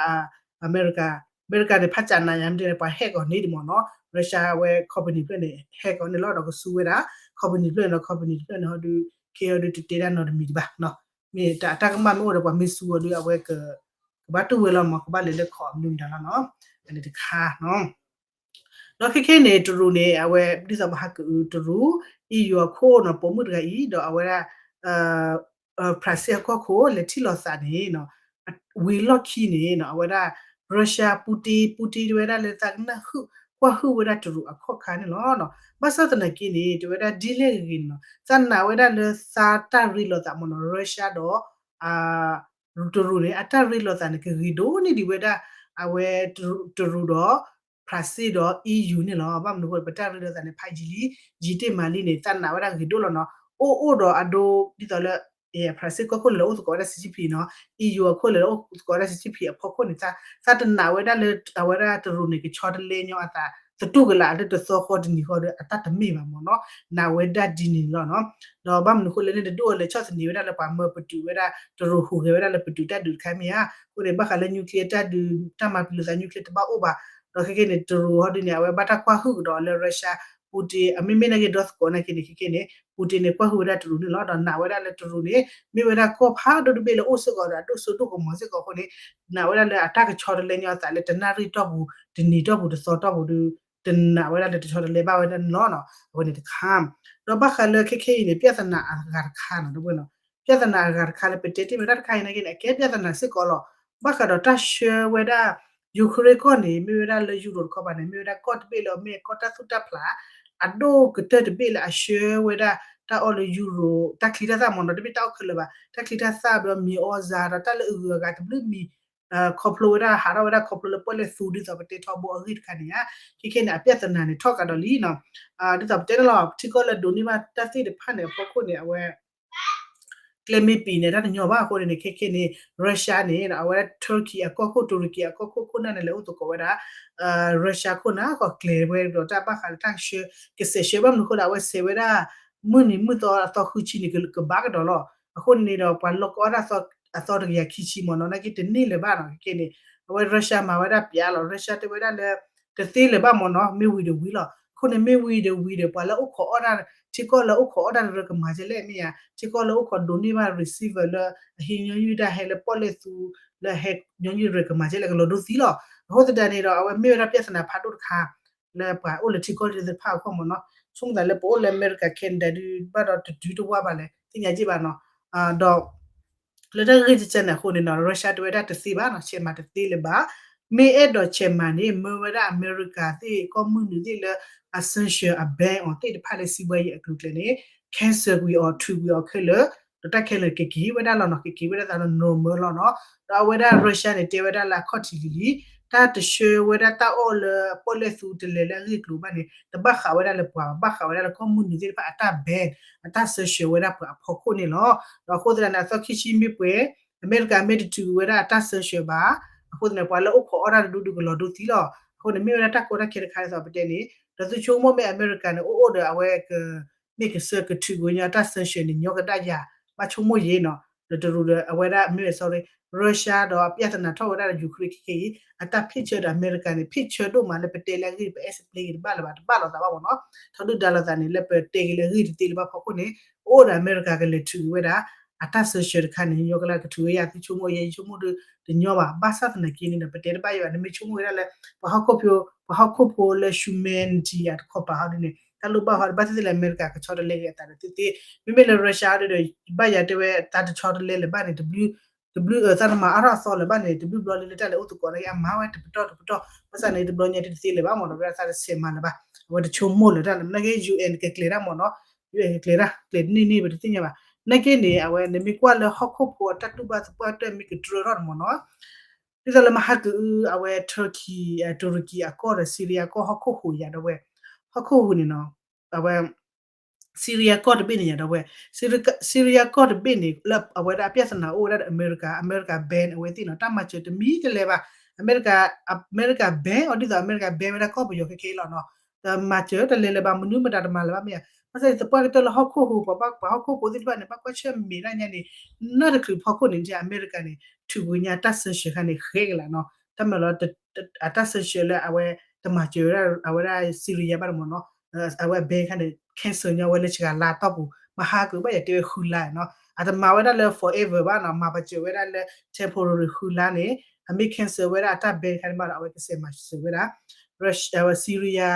အမဲရကၤ အမဲရကၤန့ၣ် ဖးစးနးယါမ့ၢ်တဲန့ၣ် ပှၤ hack အီၤန့ၣ်ဒံးမ့ၢ်နီၤ Russia အဝဲ company ဖျၢၣ်န့ၣ် hack အီၤန့ၣ်လီၤဒီးကသူဝဲဒၣ် company ဖျၢၣ်န့ၣ် company တဖျၢၣ်န့ၣ်ဟီဒုး ခ့ဟီဒုးတတဲဒၣ်နီတမံၤတဘၣ်နီၤ မ့ၢ်တၢ်ကမၣ်မ့ၢ်အိၣ်ဒီးပှၤမ့ၢ်စူၤအီၤဒုး အဝဲ ကဘၣ်တူၢ်ဝဲလီၤမ့ၢ် ကဘၣ်လဲၤလၢခိးမနုၤမတၤလီၤနီၤ အန့ၣ်တခါနီၤ ဒီးခဲခဲန့ၣ် တရူးန့ၣ် အဝဲဒ်သိးပဟးကအုးတရူး EU အခိၣ်နီၤ ပိာ်မုၣ်တဂၤအံၤ ဒီးအဝဲဒၣ် ဖရၣ်စ့ၣ်အကီၢ်ခိၣ် လဲၤထံၣ်လိာ်သးန့ၣ်နီၤ ဝံၤလီၢ်ခံန့ၣ်နီၤ အဝဲဒၣ် Russia Putin Putin တဲဝဲဒၣ်လၢသးကနၣ်ဟုၣ် ကွၢ်ဟုၣ်ဝဲဒၣ်တရူးအခီၣ်ခါန့ၣ်လီၤ. ဘၣ်ဆၣ်သနာ်က့န့ၣ် တဲဝဲဒၣ်ဒ်လဲၣ်ဂ့ၤဂ့ၤန့ၣ်နီၤ သးနာ်ဝဲဒၣ်လၢသးတၢ်ရ့လိာ်သးမ့ၢ်နီၤ Russia ဒီး တရူးန့ၣ် အတၢ်ရ့လိာ်သးန့ၣ် ကဂ့ၤဒိၣ်န့ၢ်ဒံးဝဲဒၣ် အဝဲတရူးဒီး ဖရၣ်စ့ၣ်ဒီး EU န့ၣ်လီၤ. ဘၣ်မနုၤအဃိ ပတၢ်ရ့လိာ်သးန့ၣ် ဖးယံာ်လံ ယံာ်တ့ၢ်မးလံန့ၣ် သးနာ်ဝဲဒၣ်ဂ့ၤဒိၣ်လီၤနီၤ. အိၣ်အိၣ်ဒီးအဒိ ဒ်သိးလၢ ဖရၣ်စ့ၣ်ကီၢ်ခိၣ်လၢအိၣ်သကိးဝဲဒၣ် C C P နီၤ, EU အခိၣ်လၢအိၣ်သကိးဝဲဒၣ် C C P အဖီခိၣ်န့ၣ် သးတနာ်ဝဲဒၣ်လၢ အဝဲဒၣ်တရူးန့ၣ် ကဆီတလဲညီအသး သတူၢ်ကလာ်လၢတသီဃီတနံၤဃီဒီး အတၢ်တမ့ၢ်ဘၣ်မ့ၢ်နီၤ, နာ်ဝဲဒၣ်ဒ်န့ၣ်လီၤနီၤ. ဒီးဘၣ်မနုၤအဃိလဲၣ်န့ၣ် တဒိၣ်အီၤလဲၤဆီၣ်သနံးဝဲဒၣ်လၢပှၤမၢပတုာ်ဝဲဒၣ် တရူးဟူးဂဲၤဝဲဒၣ်လၢပတုာ်တၢ်ဒုးတခါမ့ၢ်ဧါ. အဃိန့ၣ် ဘၣ်ဃးလၢ nuclear တၢ်ဒုး တၢ်မၤပျံၤလိာ်သး nuclear တဘၣ်အိၣ်ဘၣ်. ဒီးခဲကနံၣ်န့ၣ် တရူးဟီဒ်န့ၣ် အဝဲဘၣ်တၢ်ကွၢ်ဟုၣ်ကဒီးလၢ Russia Putin အမ့မ့ၢ်နာ်က့ဒီသကိးနာ်က့န့ၣ် ခဲကနံၣ်န့ၣ် Putin န့ၣ် ကွၢ်ဟုၣ်ဝဲဒၣ်တရူးန့ၣ်လီၤ. ဒီးနာ်ဝဲဒၣ်လၢတရူးန့ၣ် မ့ၢ်ဝဲဒၣ်ကီၢ်ဖးဒိၣ်တဘ့ၣ်လၢအိၣ်စ့ၢ်ကီးဒီးအဒိၣ်စိဒိၣ်ကမီၤစ့ၢ်ကီးအဃိန့ၣ် နာ်ဝဲဒၣ်လၢအတၢ်ကဆီတလဲညီအသးလၢ တနၣ်ရံၣ်တီၢ်ပူၤ တနံၤတီၢ်ပူၤ တသီတီၢ်ပူၤဒီး တနာ်ဝဲဒၣ်လၢတဆီတလဲဘၣ်ဝဲဒၣ်န့ၣ်လီၤနီၤ. အဝဲန့ၣ်တခါ ဒီးဘၣ်ဃးလၢခဲခဲအံၤန့ၣ် ပြဿနာအဂၤတခါနီၤ ဒီပုၢ်ဝဲၢ်နီၤ, ပြဿနာအဂၤတခါလၢပတဲတ့ၢ်ဝဲဒၣ်တခါအံၤနာ်က့န့ၣ် အကဲပြဿနာစ့ၢ်ကီးလီၤ. ဘၣ်ဃးဒီးတၢ်ဆှၢဝဲဒၣ် Ukraine ကီၢ်န့ၣ် မ့ၢ်ဝဲဒၣ်လၢ Europe တခီပၤန့ၣ် မ့ၢ်ဝဲဒၣ်ကီၢ်တဘ့ၣ်လၢအမ့ၢ်ကီၢ်တၢ်သူၣ်တၢ်ဖျး အဒိၣ်ကတၢၢ်တဘ့ၣ်လၢအဆှၢဝဲဒၣ်တၢ်အီၣ်လၢ Europe တၢ်ချံတၢ်သၣ်မ့ၢ်နီၤ, တမ့ၢ်တၢ်အီၣ်ခဲလၢာ်ဘၣ်, တၢ်ချံတၢ်သၣ်ဒီးမံၤအီၣ်စါဒီးတၢ်လၢအဂုၤအဂၤတဘျုးမံၤ ခီဖျိဝဲဒၣ် ဟးထီၣ်ဝဲဒၣ်ခီဖျိလၢပီၣ်လဲၣ်သူဒ်သိးပတဲထီဘိအဂ့ၢ်တခါန့ၣ်ဧါ. ခဲခဲန့ၣ် အပြဿနာန့ၣ် ထီၣ်ကဒီးလံနီၤ. ဒ်သိးပတဲန့ၣ်လီၤ ထံကီၢ်လၢဒိးန့ၢ်ဘၣ်တၢ်သ့ၣ်တဖၣ်န့ၣ် အဖီခိၣ်န့ၣ် အဝဲ ကျဲမ့ၢ်ပံၤန့ၣ် တၢ်တညီဘၣ်အဃိန့ၣ် ခဲခဲန့ၣ် Russia န့ၣ် အဝဲဒၣ် Turkey အကီၢ်ခိၣ် တူရကံအကီၢ်ခိၣ်ခိၣ်နၢ်န့ၣ် လဲၤအိၣ်သကိးဝဲဒၣ် Russia ခိၣ်နၢ် ကီၢ်ကျဲၤဝဲဒီးတၢ်ဘၣ်ဃးလၢတၢ်ဆှၢ ကစဲးဆှၢဘၣ်မနုၤအဃိဒီး အဝဲဆဲးဝဲဒၣ် မုၢ်နံၤမုၢ်သီအသီဃုဆံန့ၣ် ကဘၣ်ကဒီးလီၤ. အဃိန့ၣ်ဒီး ပှၤလီၢ်ကီအီၣ်တၢ်အသီတကယၤခံဆံမ့ၢ်နီၤ နာ်က့တန့ၢ်လၢၤဘၣ်နီၤ ခဲခဲန့ၣ် အဝဲ Russia မၤဝဲဒၣ်ပျးလီၤ Russia တဲဝဲဒၣ်လၢ တသ့လၢၤဘၣ်မ့ၢ်နီၤ မ့ၢ်ဝံၤဒီးဝံၤလီၤ. အဃိန့ၣ် မ့ၢ်ဝံၤဒီးဝံၤဒီး ပှၤလၢအိၣ်ခိးအီၣ်တၢ် ထံကီၢ်လၢအိၣ်ခိးအီၣ်တၢ်တရၢကမၤကဲလဲၣ်မ့ၢ်ဧါ, ထံကီၢ်လၢအိၣ်ခိးဒိးန့ၢ်ဘၣ် receiver လၢအဟံးညီနုၢ်တၢ်ဟဲလၢပီၣ်လဲၣ်သူ လၢဟဲညီနုၢ်ရၢကမၤကဲလဲၣ် ကလီၤဒိသံလီၤ. အဃိသတးန့ၣ်ဒီး အဝဲမ့ၢ်ဝဲဒၣ်ပြဿနာဖးဒိၣ်တခါ လၢပှၤအိၣ်လၢထံကီၢ်သ့ၣ်တဖၣ်အဂီၢ်မ့ၢ်နီၤ ဆိကမိၣ်သးလၢပအိၣ်လၢအမဲရကၤ Canada ဒုးဘၣ်ဒီးတဒုတဝါဘၣ်လဲၣ် သ့ၣ်ညါက့ဘၣ်နီၤ. ဒီး လၢတၢ်ဂ့ၢ်ကဲန့ၣ်အဃိန့ၣ်နီၤ Russia တဲဝဲဒၣ်တသ့ဘၣ်နီၤ ဆဲးမၤတသ့လၢၤဘၣ်. မ့ၢ်အဲၣ်ဒိးဆဲးမၤန့ၣ် မၢဝဲဒၣ်အမဲရကၤသ့ၣ် ကီၢ်မုၢ်နုာ်သ့ၣ်လၢ အ sanction အ ban အီၤသ့ၣ်တဖၣ်လၢစံးဘှါယံၤအကျိၤအကျဲန့ၣ် cancel ကွံာ်အီၤ ထုးကွံာ်အီၤခဲလၢာ် ဒီးတၢ်ခဲလၢာ်ကက့ၤဝဲဒၣ်လီၤနီၤ ကက့ၤဝဲဒၣ်သးနီၤ normal လီၤနီၤ. ဒီးအဝဲဒၣ် Russia န့ၣ် တဲဝဲဒၣ်လၢအခီၣ်ထံးလံၤလံၤ တၢ်တဆှၢဝဲဒၣ်တၢ်အီၣ်လၢပီၣ်လဲၣ်သူတလဲၤလၢအဂ့ၢ်အကျိၤဘၣ်န့ၣ် တဘၣ်ဃးဝဲဒၣ်လၢပှၤ ဘၣ်ဃးဝဲဒၣ်လၢကီၢ်မုၢ်နုာ်သ့ၣ်တဖၣ်အတၢ် ban အတၢ် sanction ဝဲဒၣ်ပှၤအဖီခိၣ်န့ၣ်လီၤ. ဒီးအဃိသတးန့ၣ် အသီခံဆံမ့ၢ်ပှဲၤ အမဲရကၤမ့ၢ်တထုးဝဲဒၣ်အတၢ် sanction ဘၣ် အဃိသတးန့ၣ် ပှၤလၢအိၣ်ခိးအီၣ်တၢ်တဒူဒုကလီၤဒိသံလီၤ. အဃိန့ၣ် မ့ၢ်ဝဲဒၣ်တၢ်ကီတၢ်ခဲတခါဒ်သိးပတဲန့ၣ် ဒီးသုဆိကမိၣ်မ့ၢ်အမဲရကၤန့ၣ် အိၣ်အိၣ်ဒီးအဝဲက မ့ၢ်ကဆၢကထုးကွံာ်ညီတၢ် sanction န့ၣ် ညီကဒၣ်ယၤ ဘၣ်ဆိကမိၣ်ယံၤနီၤ ဒီးတရူးဒီးအဝဲဒၣ်မ့ၢ် sorry Russia ဒီးအပြဿနာထီၣ်ဝဲဒၣ်ဒီး Ukraine ခဲခဲအံၤ အတၢ်ဖ့ၣ်ဆၢဒီးအမဲရကၤန့ၣ် ဖ့ၣ်ဆၢဒိၣ်မးလၢပတဲလၢအဂ့ၢ် ပ explain ဂ့ၤတဘၣ်လၢၤဘၣ် တဘၣ်လိာ်သးဘၣ်မ့ၢ်နီၤ ထီဒုၣ်ဒါလိာ်သးန့ၣ် လၢပတဲက့ၤလၢအဂ့ၢ်တသ့လၢၤဘၣ်ဖီခိၣ်န့ၣ် အိၣ်ဒီးအမဲရကၤကလဲၤထုးဝဲဒၣ် အတၢ် sanction တခါန့ၣ် ညီကလၢကထုးဝဲယၤ သုဆိကမိၣ်ယဲ ယဆိကမိၣ်ဒီးတညီဘၣ် ဘၣ်ဆၣ်သနာ်က့န့ၣ်ဒီး ပတဲတဘၣ်ယံၤဘၣ် နမ့ၢ်ဆိကမိၣ်ဝဲဒၣ်လၢ ပှၤဟီၣ်ခိၣ်ဖိ ပှၤဟီၣ်ခိၣ်ဖိလၢ humanity အတခီပၤဟီဒ်န့ၣ် တၢ်လိၣ်ဘၣ်ဟီဒ်ဘၣ်သ့ၣ်သ့ၣ်လၢအမဲရကၤကဆီတလဲက့ၤအသးဒီးသ့သ့ မ့မ့ၢ်လၢ Russia ဟီဒ်ဒီး ဘၣ်ယၤတဲဝဲတၢ်တဆီတလဲလၢၤဘၣ်န့ၣ် တဘျုး တဘျုးအသးတမၤအါထီၣ်အသီလၢၤဘၣ်န့ၣ် တဘျုးဘျီလၢလၢတၢ်လဲၤအိၣ်သကိးနာ်က့ အမၤဝဲတပတီၢ်တပတီၢ် ဘၣ်ဆၣ်န့ၣ် တဘျီညါတသ့လၢၤဘၣ်မ့ၢ်နီၤ ဝဲဒၣ်သးတဆဲးမၤလၢၤဘၣ် အဝဲတဆိကမိၣ်လၢၤတၢ်လၢၤ နာ်က့ ယူၣ်အ့ၣ် ကကျဲၤတၢ်မ့ၢ်နီၤ ယူၣ်အ့ၣ် ကကျဲၤတၢ် ကျဲၤတန့ၢ်န့ၢ် ပတသ့ၣ်ညါဘၣ် နာ်က့န့ၣ် အဝဲန့ၣ်မ့ၢ်ကွၢ်လၢဟီၣ်ခိၣ်ဖိအတၢ်တူၢ်ဘၣ်သပှၢ်တၢၢ်မ့ၢ်ကတြၢထီၣ်န့ၣ်မ့ၢ်နီၤ ဒ်သိးလၢမဟါကအု အဝဲ Turkey တူရကံအကီၢ်ဒီး Syria ကီၢ်ဟီၣ်ခိၣ်ဟူးယၤဒီးဝဲ ဟီၣ်ခိၣ်ဟူးန့ၣ်နီၤ အဝဲ Syria ကီၢ်တဘ့ၣ်န့ၣ်ယၤဒီးဝဲ Syria ကီၢ်တဘ့ၣ်န့ၣ် လၢအဝဲဒၣ်အပြဿနာအိၣ်ဝဲဒၣ်ဒီးအမဲရကၤ အမဲရကၤ ban အဝဲသ့ၣ်နီၤ တၢ်မၤစၢၤတမံၤတလဲၤဘၣ် အမဲရကၤ အမဲရကၤ ban အီၤဒ်သိးအမဲရကၤ ban ဝဲဒၣ်ကီၢ်ပယီၤခဲခဲအံၤလီၤနီၤ တၢ်မၤစၢၤတလဲၤလၢၤဘၣ် မနုၤမတၤတမၤလၢၤဘၣ်မ့ၢ်ဧါ ဘၣ်ဆၣ်သပှၢ်ကတၢၢ်လၢဟီၣ်ခိၣ်ဟူး ပှၤဘၣ်ပှၤဟီၣ်ခိၣ်ဖိသ့ၣ်တဖၣ်န့ၣ် ဘၣ်ကွၢ်ဆၢၣ်မဲာ်တၢ်ညါန့ၣ် နၢ်တချုးဖီခိၣ်န့ၣ် အမဲရကၤန့ၣ် ထုးကွံာ်ညါတၢ် sanction ခါန့ၣ် ဃဲကလးနီၤ တၢ်မၤလီၤ အတၢ် sanction လၢအဝဲ တမၤစၢၤဝဲဒၣ်အဝဲဒၣ် Syria ဘၣ်န့ၣ်မ့ၢ်နီၤ အဝဲ ban ခါန့ၣ် cancel ညီဝဲလၢစှၤလါတီၢ်ပူၤ မဟါကဘၣ်ယၤတဲဝဲဃုလါနီၤ အတမၤဝဲဒၣ်လၢ forever ဘၣ်နီၤ မၤပာ်စၢၤဝဲဒၣ်လၢ temporary ဃုလါန့ၣ် အမ့ၢ် cancel ဝဲဒၣ်အတၢ် ban ခါန့ၣ်ဘၣ်ဒီး အဝဲကစဲးမၤစၢၤဝဲဒၣ် Russia အဝဲ Syria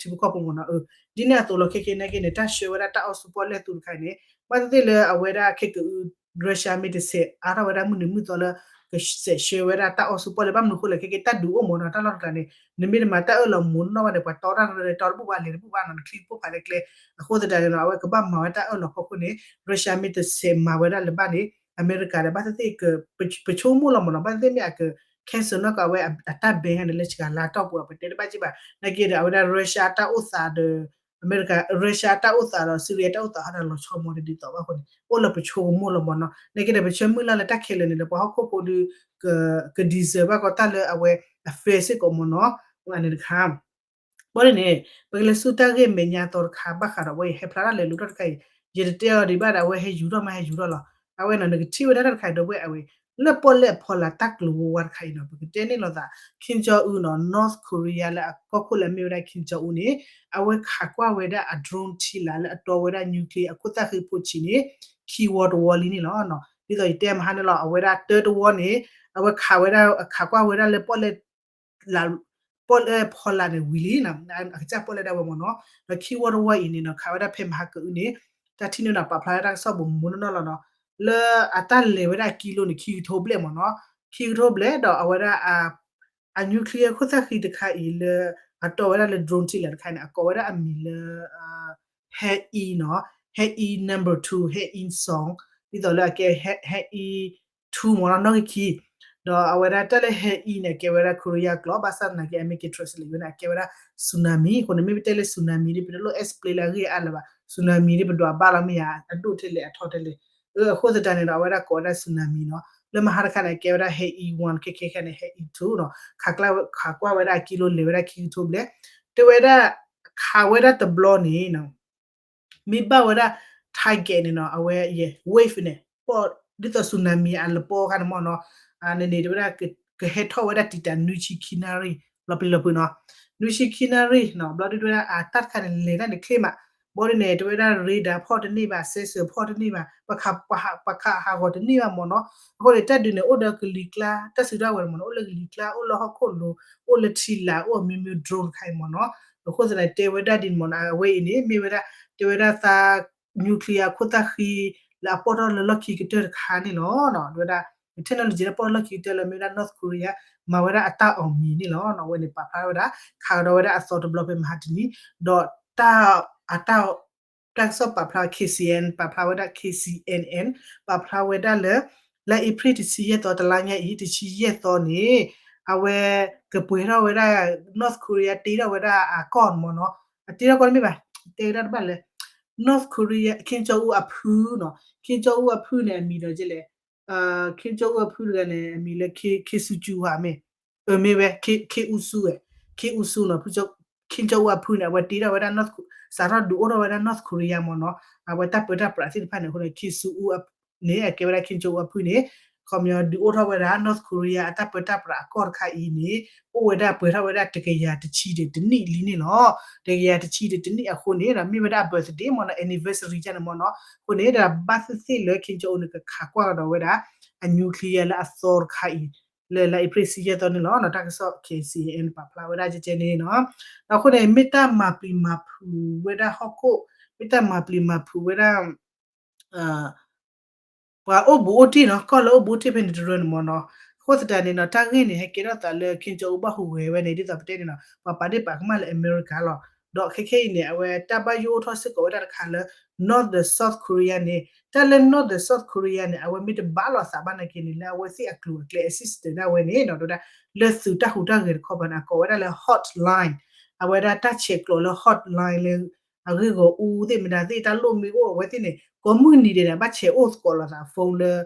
ထံဖိကီၢ်ဖိမ့ၢ်နီၤ ဒ်န့ၣ်အသိးလီၤ ခဲကနံၣ်အံၤန့ၣ် တၢ်ဆှၢဝဲဒၣ်တၢ်အီၣ်ဆူပီၣ်လဲၣ်သူတခါအံၤန့ၣ် ဘၣ်သ့ၣ်သ့ၣ်လၢအဝဲဒၣ်ခဲကအု Russia မ့ၢ်တဆဲးအါထီၣ်ဝဲဒၣ်မုၢ်နံၤမုၢ်သီလၢ ကစဲးဆှၢဝဲဒၣ်တၢ်အီၣ်ဆူပီၣ်လဲၣ် ဘၣ်မနုၤအဃိလဲၣ် ခဲကနံၣ်အံၤတၢ်ဒုးအိၣ်မ့ၢ်နီၤ တၢ်လီၢ်တကျါန့ၣ် နမ့ၢ်တမၤတၢ်အၢၣ်လီၤမူးနီၢ်ဘၣ်န့ၣ် ပှၤတီတၢ်ရၢလၢတီတဘူၣ်ဘၣ် လဲၤတဘူၣ်ဘၣ်နီၤ နချံတပိၢ်ဖးလဲၢ်ကျဲ အဃိသတးန့ၣ်နီၤ အဝဲကဘၣ်မၤဝဲတၢ်အၢၣ်လီၤဖီခိၣ်န့ၣ် Russia မ့ၢ်တဆဲးမၤဝဲဒၣ်လၢၤဘၣ်န့ၣ် အမဲရကၤဒီး ဘၣ်သ့ၣ်သ့ၣ် ပဆိကမိၣ်လီၤမ့ၢ်နီၤ, ဘၣ်သ့ၣ်သ့ၣ်မ့ၢ်အက cancel နီၣ်ကီးအဝဲအတၢ် ban န့ၣ် လၢစှၤလါတီၢ်ပူၤ ပတဲတဘၣ်က့ဘၣ် နာ်က့ဒီး အဝဲဒၣ် Russia အတၢ်အိၣ်သးဒီး အမဲရကၤ Russia အတၢ်အိၣ်သးဒီး Syria တၢ်အိၣ်သးဟီဒီး လီၤဆီမီၤတဒ်သိးဘၣ်အဃိန့ၣ် အိၣ်လၢပဆိကမိၣ်လီၤမ့ၢ်နီၤ. နာ်က့ဒီး ပဆၢမုၢ်လၢ်လၢတၢ်ခဲလၢာ်န့ၣ်ဒီး ပှၤဟီၣ်ခိၣ်ဖိဒီး က က deserve ဘၣ်ကီးတၢ်လၢအဝဲ အ fair စ့ၢ်ကီးမ့ၢ်နီၤ, အန့ၣ်တခါ ဘၣ်ဒ်န့ၣ် ပကလဲၤဆူတၢ်ဂ့ၢ်မဲာ်ညါသီတခါ ဘၣ်ဃးဒီးအဝဲအံၤ ဟဲဖျါထီၣ်လဲၤလူၤထီၣ်တခါအံၤ ယတတဲအီၤဒံးဘၣ်ဒီး အဝဲဟဲယူၤထီၣ်မး ဟဲယူၤထီၣ်လီၤ. အဝဲနီၤ နကထံၣ်ဝဲဒၣ်တၢ်တခါအံၤ ဒီပုၢ်ဝဲၢ် အဝဲ လၢပီၣ်လဲၣ်အဖီလာ်တၢ်ကျိၤဝဲဝါတခါအံၤနီၤ ပကတဲန့ၣ်လိာ်သး Kim Jong Un နီၤ North Korea လၢအကီၢ်ခိၣ်လၢအမ့ၢ်ဝဲဒၣ် Kim Jong Un န့ၣ် အဝဲခးကွၢ်ဝဲဒၣ်အ drone ထံလာ်လၢအတီဝဲဒၣ် nuclear အခိၣ်သၣ်ဃံဖိဆံးန့ၣ် ခံဝီတဝီလံန့ၣ်လီၤ. ဒ်သိးယတဲမဟါန့ၣ်လီၤ အဝဲဒၣ်တၢတဝီန့ၣ် အဝဲခးဝဲဒၣ် ခးကွၢ်ဝဲဒၣ်လၢပီၣ်လဲၣ် ပီၣ်လဲၣ်ဖီလာ်န့ၣ်ဝံၤလံနီၤ, အကစၢ်ပီၣ်လဲၣ်ဒၣ်ဝဲမ့ၢ်နီၤ, ဒီးခံဝီတဝီအံၤန့ၣ်နီၤ ခးဝဲဒၣ်ဖဲမဟါကအုန့ၣ် တၢ်ထံၣ်န့ၣ်ဒီးပာ်ဖျါဝဲဒၣ်တၢ်ကစီၣ်ဘိးမူနီၢ်နီၢ်လီၤနီၤ, လၢအတၢ်လဲၤဝဲဒၣ်အကံလိန့ၣ် ခံကထိဘျဲၣ်မ့ၢ်နီၤ, ခံကထိဘျဲၣ်ဒီးအဝဲဒၣ် အ nuclear ခိၣ်သၣ်ဃံတခါအံၤလၢ အတီဝဲဒၣ်လၢ drone ထံလာ်တခါန့ၣ် အကိးဝဲဒၣ်အမံၤလၢ Hae နီၤ, Hae number two, Hae Song, ဒ်သိးလၢအကဲ Hae two မ့ၢ်နီၤ နီၣ်ဂံၢ်ခံ, ဒီးအဝဲဒၣ်တၢ်လၢ Hae န့ၣ် အကဲဝဲဒၣ် Korea ကျိာ် ဘၣ်ဆၣ်သနာ်က့ အမ့ၢ်က့ၤ translate ဝဲန့ၣ် အကဲဝဲဒၣ် tsunami အဃိန့ၣ် မ့ၢ်ပတဲလၢ tsunami ဒ် ပတလိၣ် explain လၢအဂ့ၢ်အါလၢၤဘၣ်, tsunami ဒ်ပဒွးဘၣ်လီၤမ့ၢ်ယါ အဒိၣ်ထဲလဲၣ်အထီထဲလဲၣ်, အဃိသတးန့ၣ်ဒီး အဝဲဒၣ်ကိးဝဲဒၣ် tsunami နီၤ, လၢမဟါတခါန့ၣ် အကဲဝဲဒၣ် Hae one ခဲခဲခဲန့ၣ် Hae two နီၤ, ခးကွၢ်ဝဲဒၣ်အကံလိလဲၤဝဲဒၣ်ခံကထိဘျဲၣ်, တဲဝဲဒၣ် ခးဝဲဒၣ်တဘျီန့ၣ် မ့ၢ်ဘၣ်ဝဲဒၣ် target န့ၣ်နီၤ အဝဲ wave န့ၣ် ဒ်သိး tsunami အလပီခါန့ၣ်မ့ၢ်နီၤ, န့ၣ်န့ၣ် တဲဝဲဒၣ် ကဟဲထီၣ်ဝဲဒၣ်တံာ်တာ်နွံဆံခံနၣ်ရံၣ် လီၤပျံၤလီၤဖုးနီၤ, နွံဆံခံနၣ်ရံၣ်နီၤ, ဘျီဒုးတဲဝဲဒၣ်အတၢ်တခါန့ၣ် လဲၤတၢ်န့ၣ်ချ့မး, ဘီဒုးန့ၣ် တဲဝဲဒၣ် radar ဖီၣ်တန့ၢ်ဘၣ်, sensor ဖီၣ်တန့ၢ်ဘၣ်, ပခးဟးဂီၤတန့ၢ်ဘၣ်မ့ၢ်နီၤ, အဃိန့ၣ် တၢ်ဒုးန့ၣ် အိၣ်ဒီးကလံၤကျါ တၢ်စုတၢ်ဝဲၤမ့ၢ်နီၤ, အိၣ်လၢကလံၤကျါ အိၣ်လၢဟီၣ်ခိၣ်လိၤ အိၣ်လၢထံလာ် အိၣ်အမျိုးမျိုး drone တခါအံၤမ့ၢ်နီၤ, အဃိသတးန့ၣ် တဲဝဲဒၣ်ဒ်န့ၣ်မ့ၢ်နီၤ, အဝဲအံၤန့ၣ် မ့ၢ်ဝဲဒၣ် တဲဝဲဒၣ်သး nuclear ခိၣ်သၣ်ဃံ လၢအပီၣ်ထီၣ်လၢလီၢ်ခံကတၢၢ်တခါန့ၣ်လီၤ, တဲဝဲဒၣ် technology လၢပီၣ်ထီၣ်လီၢ်ခံကတၢၢ်လၢမ့ၢ်ဝဲဒၣ် North Korea မၤဝဲဒၣ်အတၢ်အီၣ်မံၤန့ၣ်လီၤ, အဝဲန့ၣ်ပာ်ဖျါဝဲဒၣ် ခးကဒီးဝဲဒၣ်အသီတဘျီဖဲမဟါတနံၤ, ဒီးတၢ် အတၢ် တၢ်ကစီၣ်ပာ်ဖျါ K C N ပာ်ဖျါဝဲဒၣ် K C N N ပာ်ဖျါဝဲဒၣ်လၢ လါအ့ဖြ့ၣ်တဆံယဲၢ်သီ တလါညါအံၤ တဆံယဲၢ်သီန့ၣ် အဝဲကပှဲၤထီၣ်ဝဲဒၣ် North Korea တ့ထီၣ်ဝဲဒၣ်အကီၢ်မ့ၢ်နီၤ, အတ့ထီၣ်ကီၢ်တမ့ၢ်ဘၣ်, တဲဝဲဒၣ်တဘၣ်လဲၣ်, North Korea Kim Jong Un အဖုနီၤ, Kim Jong Un အဖုန့ၣ် အမံၤဒီးကလဲၣ်, Kim Jong Un အဖုတဂၤန့ၣ် အမံၤလၢ Kim Soo Hyun မ့ၢ်, မ့ၢ်ဝဲ Kim Soo Hyun, Kim Soo Hyun နီၤ, Kim Jong Un အဖုန့ၣ် အဝဲတ့ထီၣ်ဝဲဒၣ် စးထီၣ်ဒုးအိၣ်ထီၣ်ဝဲဒၣ် North Korea မ့ၢ်နီၤ, အဝဲတၢ်ပၢတၢ်ပြးသ့ၣ်တဖၣ်န့ၣ်အဃိန့ၣ် Kim Soo Hyun န့ၣ် အကဲဝဲဒၣ် Kim Jong Un အဖုန့ၣ် ခီပညီဒုးအိၣ်ထီၣ်ဝဲဒၣ် North Korea အတၢ်ပၢတၢ်ပြးအကီၢ်တခါအံၤန့ၣ် အိၣ်ဝဲဒၣ်ပှဲၤထီၣ်ဝဲဒၣ်တကယၤတဆံဒီးတနံၣ်လံန့ၣ်လီၤ. တကယၤတဆံဒီးတနံၣ်အဃိန့ၣ်ဒီး မ့ၢ်ဝဲဒၣ်အ birthday မ့ၢ်နီၤ, anniversary န့ၣ်မ့ၢ်နီၤ, အဃိန့ၣ်ဒီးဘၣ်သ့ၣ်သ့ၣ်လၢ Kim Jong Un န့ၣ် ကခးကွၢ်ကဒီးဝဲဒၣ် အ nuclear လၢအသီတခါအံၤ လၢလါအ့ဖြ့ၣ်တဆံယဲၢ်သီန့ၣ်လီၤ. တၢ်ကစီၣ် K C N N ပာ်ဖျါဝဲဒၣ်ကဲကဲန့ၣ်နီၤ, အဃိန့ၣ် မ့ၢ်တၢ်မၤပျံၤမၤဖုးဝဲဒၣ်ဟီၣ်ခိၣ်, မ့ၢ်တၢ်မၤပျံၤမၤဖုးဝဲဒၣ် ပှၤအိၣ်ဘူးအိၣ်တ့ၢ်နီၤ, ကီၢ်လၢအိၣ်ဘူးအိၣ်တ့ၢ်ဖဲန့ၣ်တရၢန့ၣ်မ့ၢ်နီၤ, အဃိသတးန့ၣ်နီၤ တၢ်ဂ့ၢ်န့ၣ် ဟဲကဲထီၣ်သးလၢ Kim Jong Un ဘၣ်ဟူးဂဲၤဝဲန့ၣ် ဒ်သိးပတဲန့ၣ်နီၤ ပှၤပာ်ဒ့ၣ်ပာ်ကမၣ်လၢအမဲရကၤလီၤ. ဒီးခဲခဲအံၤန့ၣ် အဝဲတၢ်ဘၣ်ယိၣ်အိၣ်ထီၣ်စ့ၢ်ကီးဝဲဒၣ်တခါလၢ North ဒီး South Korea န့ၣ်, တၢ်လၢ North ဒီး South Korea န့ၣ် အဝဲမ့ၢ်တဘၣ်လိာ်သးဘၣ်နာ်က့န့ၣ် လၢအဝဲသ့ၣ်အကျိၤအကျဲ assistance ဒၣ်ဝဲန့ၣ်နီၤ, တဲဝဲဒၣ် လၢသုးတၢ်ဟူးတၢ်ဂဲၤတခီပၤန့ၣ် အကိးဝဲဒၣ်လၢ hotline, အဝဲဒၣ်တၢ်ဆဲးကျိးလၢ hotline လၢ အဂ့ၢ်ဂီၢ်အူသ့ၣ်မတၤသ့ၣ် တၢ်လိၣ်မ့ၢ်အိၣ်အဝဲသ့ၣ်န့ၣ် ကိးမုၢ်နံၤဒဲးန့ၣ် ဘၣ်ဆဲးအိၣ်သကိးလိာ်သး phone လၢ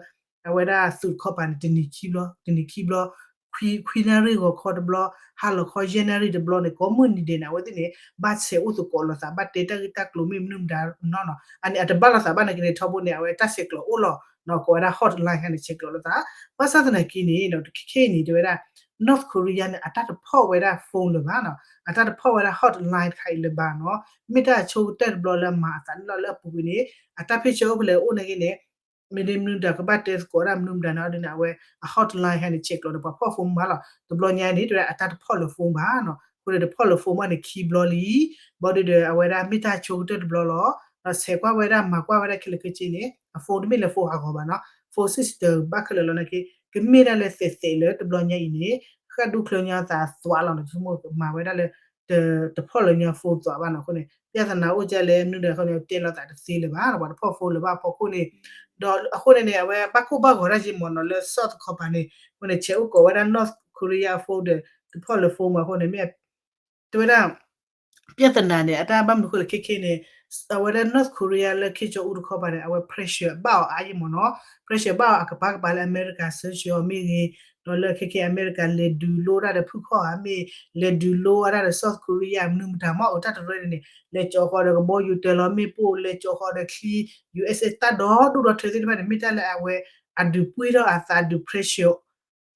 အဝဲဒၣ်သုးတခီပၤန့ၣ် တနံၤခံဘျီ, တနံၤခံဘျီ, ခွံနၣ်ရံၣ်ဂီၤခီတဘျီ, ဟါလီၤခီယဲၢ်နၣ်ရံၣ်တဘျီန့ၣ် ကိးမုၢ်နံၤဒဲးန့ၣ် အဝဲသ့ၣ်န့ၣ် ဘၣ်ဆဲးအိၣ်သကိးလိာ်သး ဘၣ်တဲတၢ်ဂ့ၢ်တၢ်ကျိၤမ့ၢ်မနုၤမတၤနီၤနီၤ, အန့ၣ် အတဘၣ်လိာ်သးဘၣ်နာ်က့န့ၣ် ထီဘိန့ၣ် အဝဲတၢ်ဆဲးကျိးအိၣ်လီၤနီၤ, ကိးဝဲဒၣ် hotline ခါန့ၣ် ဆဲးကျိးလိာ်သး, ဘၣ်ဆၣ်သနာ်က့န့ၣ် ခဲခဲအံၤန့ၣ် တဲဝဲဒၣ် North Korea န့ၣ် အတၢ်တဖီၣ်ဝဲဒၣ် phone လၢၤဘၣ်နီၤ, အတၢ်တဖီၣ်ဝဲဒၣ် hotline တခါအံၤလၢၤဘၣ်နီၤ, မ့ၢ်တၢ်အဆိကတၢၢ်တဘျီလၢအမၤအသးန့ၣ်လီၤ, လၢအပူၤကွံာ်န့ၣ် အတၢ်ဖ့ၣ်ဆၢအိၣ်ဖဲလဲၣ်အိၣ်နာ်က့န့ၣ် မ့တမ့ၢ်တၢ်ကဘၣ်တဲသကိးဒၣ်မနုၤမတၤန့ၣ် အဒ်န့ၣ် အဝဲအ hotline ခါန့ၣ် ဆဲးကျိးဒီးပှၤဖီၣ် phone ဘၣ်လီၤ, တဘျီညါန့ၣ် တဲဝဲဒၣ်အတၢ်တဖီၣ်လၢၤ phone ဘၣ်နီၤ, အဃိန့ၣ် တဖီၣ်လၢၤ phone ဘၣ်န့ၣ် ခံဘျီလံ, ဘၣ်ဒီးအဝဲဒၣ်မ့ၢ်တၢ်ဆိကတၢၢ်တဘျီလီၤ, ဒီးဆဲးကွၢ်ဝဲဒၣ်မၤကွၢ်ဝဲဒၣ်ခဲလၢာ်ခဲဆ့န့ၣ် အ phone တမ့ၢ်လၢ phone ဟးဂီၤဘၣ်နီၤ, phone system ဘၣ်ခဲလၢာ်လီၤနာ်က့, ကမ့ၢ်ဒၣ်လၢသဲးသဲးလၢတဘျီညါအံၤန့ၣ် ဃၣ်ဒူၣ်ချၢညီသးသွးလီၤနီၤ, ဆိကမိၣ်မၤဝဲဒၣ်လၢ တဖီၣ်လၢၤညီ phone သွးဘၣ်နီၤ, အဃိန့ၣ် ပြဿနာအိၣ်ကလဲၣ် မနုၤဒီးအဃိန့ၣ် တဲလိာ်သးတသ့လၢၤဘၣ် ပှၤတဖီၣ်ဖိလၢၤဘၣ်အဖီခိၣ်န့ၣ်, ဒီးအဃိန့ၣ်န့ၣ် အဝဲဘၣ်ကိၢ်ဘၣ်ဂီၤတၢ်ယံာ်မ့ၢ်နီၤ လၢ South တခီပၤန့ၣ် အဃိန့ၣ် ဆဲးအိၣ်ကိးဝဲဒၣ် North Korea ဖိဒီး တဖီၣ်လၢၤဖိမးအဃိန့ၣ် မ့ၢ် တဲဝဲဒၣ် ပြဿနာန့ၣ် အတၢ်ဘၣ်မနုၤဃိလဲၣ်ခဲခဲန့ၣ် အဝဲဒၣ် North Korea လၢခ့ကၠီအူတခီပၤန့ၣ် အဝဲ pressure ဘၣ်အီၤအါယံာ်မ့ၢ်နီၤ, pressure ဘၣ်အီၤအကပၤကပၤလၢအမဲရကၤ ဆၢဆၢအီၤမ့ၢ်ဂ့ၤ, ဒီးလၢခဲခဲအမဲရကၤလဲၤဒုးလိတၢ်ဒီးဖုခီၣ်ဧါမ့ၢ်, လဲၤဒုးလိအတၢ်ဒီး South Korea မနုၤမတၤမ့ၢ်အိၣ်တၢ်တရၢန့ၣ်န့ၣ် လဲၤကၠီၤဃီၤဒီးကဘီယူၤတၢၤလီၤမ့ၣ်ပိၢ် လဲၤကၠီၤဃီၤဒီးချံ ယူၣ်အဲးစဲး တၢ်ဒီဒူၣ်ဒီထၢသ့ၣ်တဖၣ်န့ၣ် မ့ၢ်တၢ်လၢအဝဲ အဒုးပှံၢ်ထီၣ်အသးဒုး pressure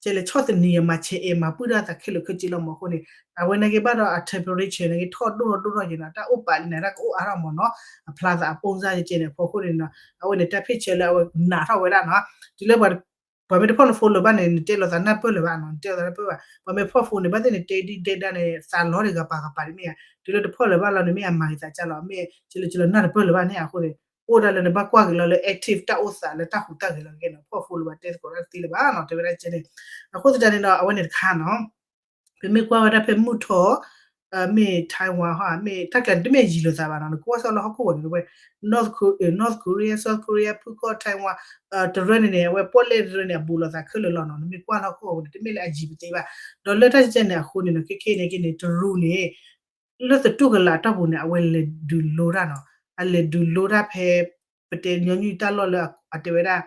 ကဲလဲၤဆီၣ်သနံးအမၤဆဲးအဲၣ်မၤပှံၢ်ထီၣ်အသးခဲလၢာ်ခဲဆ့လီၤမ့ၢ်အဃိန့ၣ် အဝဲန့ၣ်က့ၤဘၣ်ဒီးအ temperature န့ၣ်က့ၤထီၣ်ဒိၣ်ထီၣ်ဒိၣ်ထီၣ်က့ၤနီၤ တၢ်အိၣ်ပာ်လံန့ၣ် တၢ်ကအိၣ်အါထီၣ်မ့ၢ်နီၤ အဖျါသးအပိၢ်စၢ်ကဲန့ၣ် အဖီခိၣ်န့ၣ်နီၤ အဝဲန့ၣ်တၢ်ဖ့ၣ်ဆၢလၢအဝဲနာ်ထီၣ်ဝဲဒၣ်နီၤ တုၤလၢ ပှၤမ့ၢ်တဖီၣ်လၢၤဖိလၢၤဘၣ်န့ၣ် နတဲလိာ်သးနၢ်ပၢၢ်လၢၤဘၣ်နီၤ နတဲလိာ်သးနၢ်ပၢၢ်ဘၣ် ပှၤမ့ၢ်ဖီၣ်ဖိန့ၣ် ဘၣ်သ့ၣ်န့ၣ် တဲဒ်ဒဲဒၣ်န့ၣ် သးလီၤဒံးဂၤပာ်ဂၤပာ်ဒ်မ့ၢ်ဧါ တုၤလၢတဖီၣ်လၢၤဘၣ်လီၤန့ၣ် မ့ၢ်အမၤဂ့ၤသးကၢ်လီၤ မ့ၢ်ကလၢကလၢနၢ်တပၢၢ်လၢၤဘၣ်န့ၣ်အဃိန့ၣ် အိၣ်ဒၣ်လၢနဘၣ်ကွၢ်က့ၤလီၤလၢ active တၢ်အိၣ်သးလၢတၢ်ဟူးတၢ်ဂဲၤလီၤကဲနီၤ ဖီၣ်ဖိလၢၤဘၣ်တဲသကိးတၢ်တသ့လၢၤဘၣ်နီၤ တဲဝဲဒၣ်ကဲန့ၣ် အဃိသတးန့ၣ်ဒီး အဝဲန့ၣ်တခါနီၤ ပမ့ၢ်ကွၢ်ဝဲဒၣ်ဖဲမုၢ်ထီၣ် မ့ၢ် Taiwan ဟီ မ့ၢ်တၢ်ကျးန့ၣ် တမ့ၢ်ယံာ်လိာ်သးဘၣ်နီၤ နကွၢ်ဆၢလၢဟီၣ်ခိၣ်ဝဲန့ၣ် North Korea South Korea ဖုခီၣ် Taiwan တရၢန့ၣ်န့ၣ် အဝဲပီၣ်လဲၣ်တရၢန့ၣ် အဘူးလိာ်သးခဲလၢာ်လီၤနီၤ နမ့ၢ်ကွၢ်လၢဟီၣ်ခိၣ်ဝဲန့ၣ် တမ့ၢ်လၢအယံာ်ပသ့ဘၣ် ဒီးလၢတၢ်ကဲန့ၣ်အဃိန့ၣ်နီၤ ခဲခဲန့ၣ်က့န့ၣ် တရူးန့ၣ် လၢသတူၢ်ကလာ်အတီၢ်ပူၤန့ၣ် အဝဲလဲၤဒုးလိတၢ်နီၤ အလဲၤဒုးလိတၢ်ဖဲ ပတဲညီနုၢ်တၢ်လီၢ်လၢအတဲဝဲဒၣ်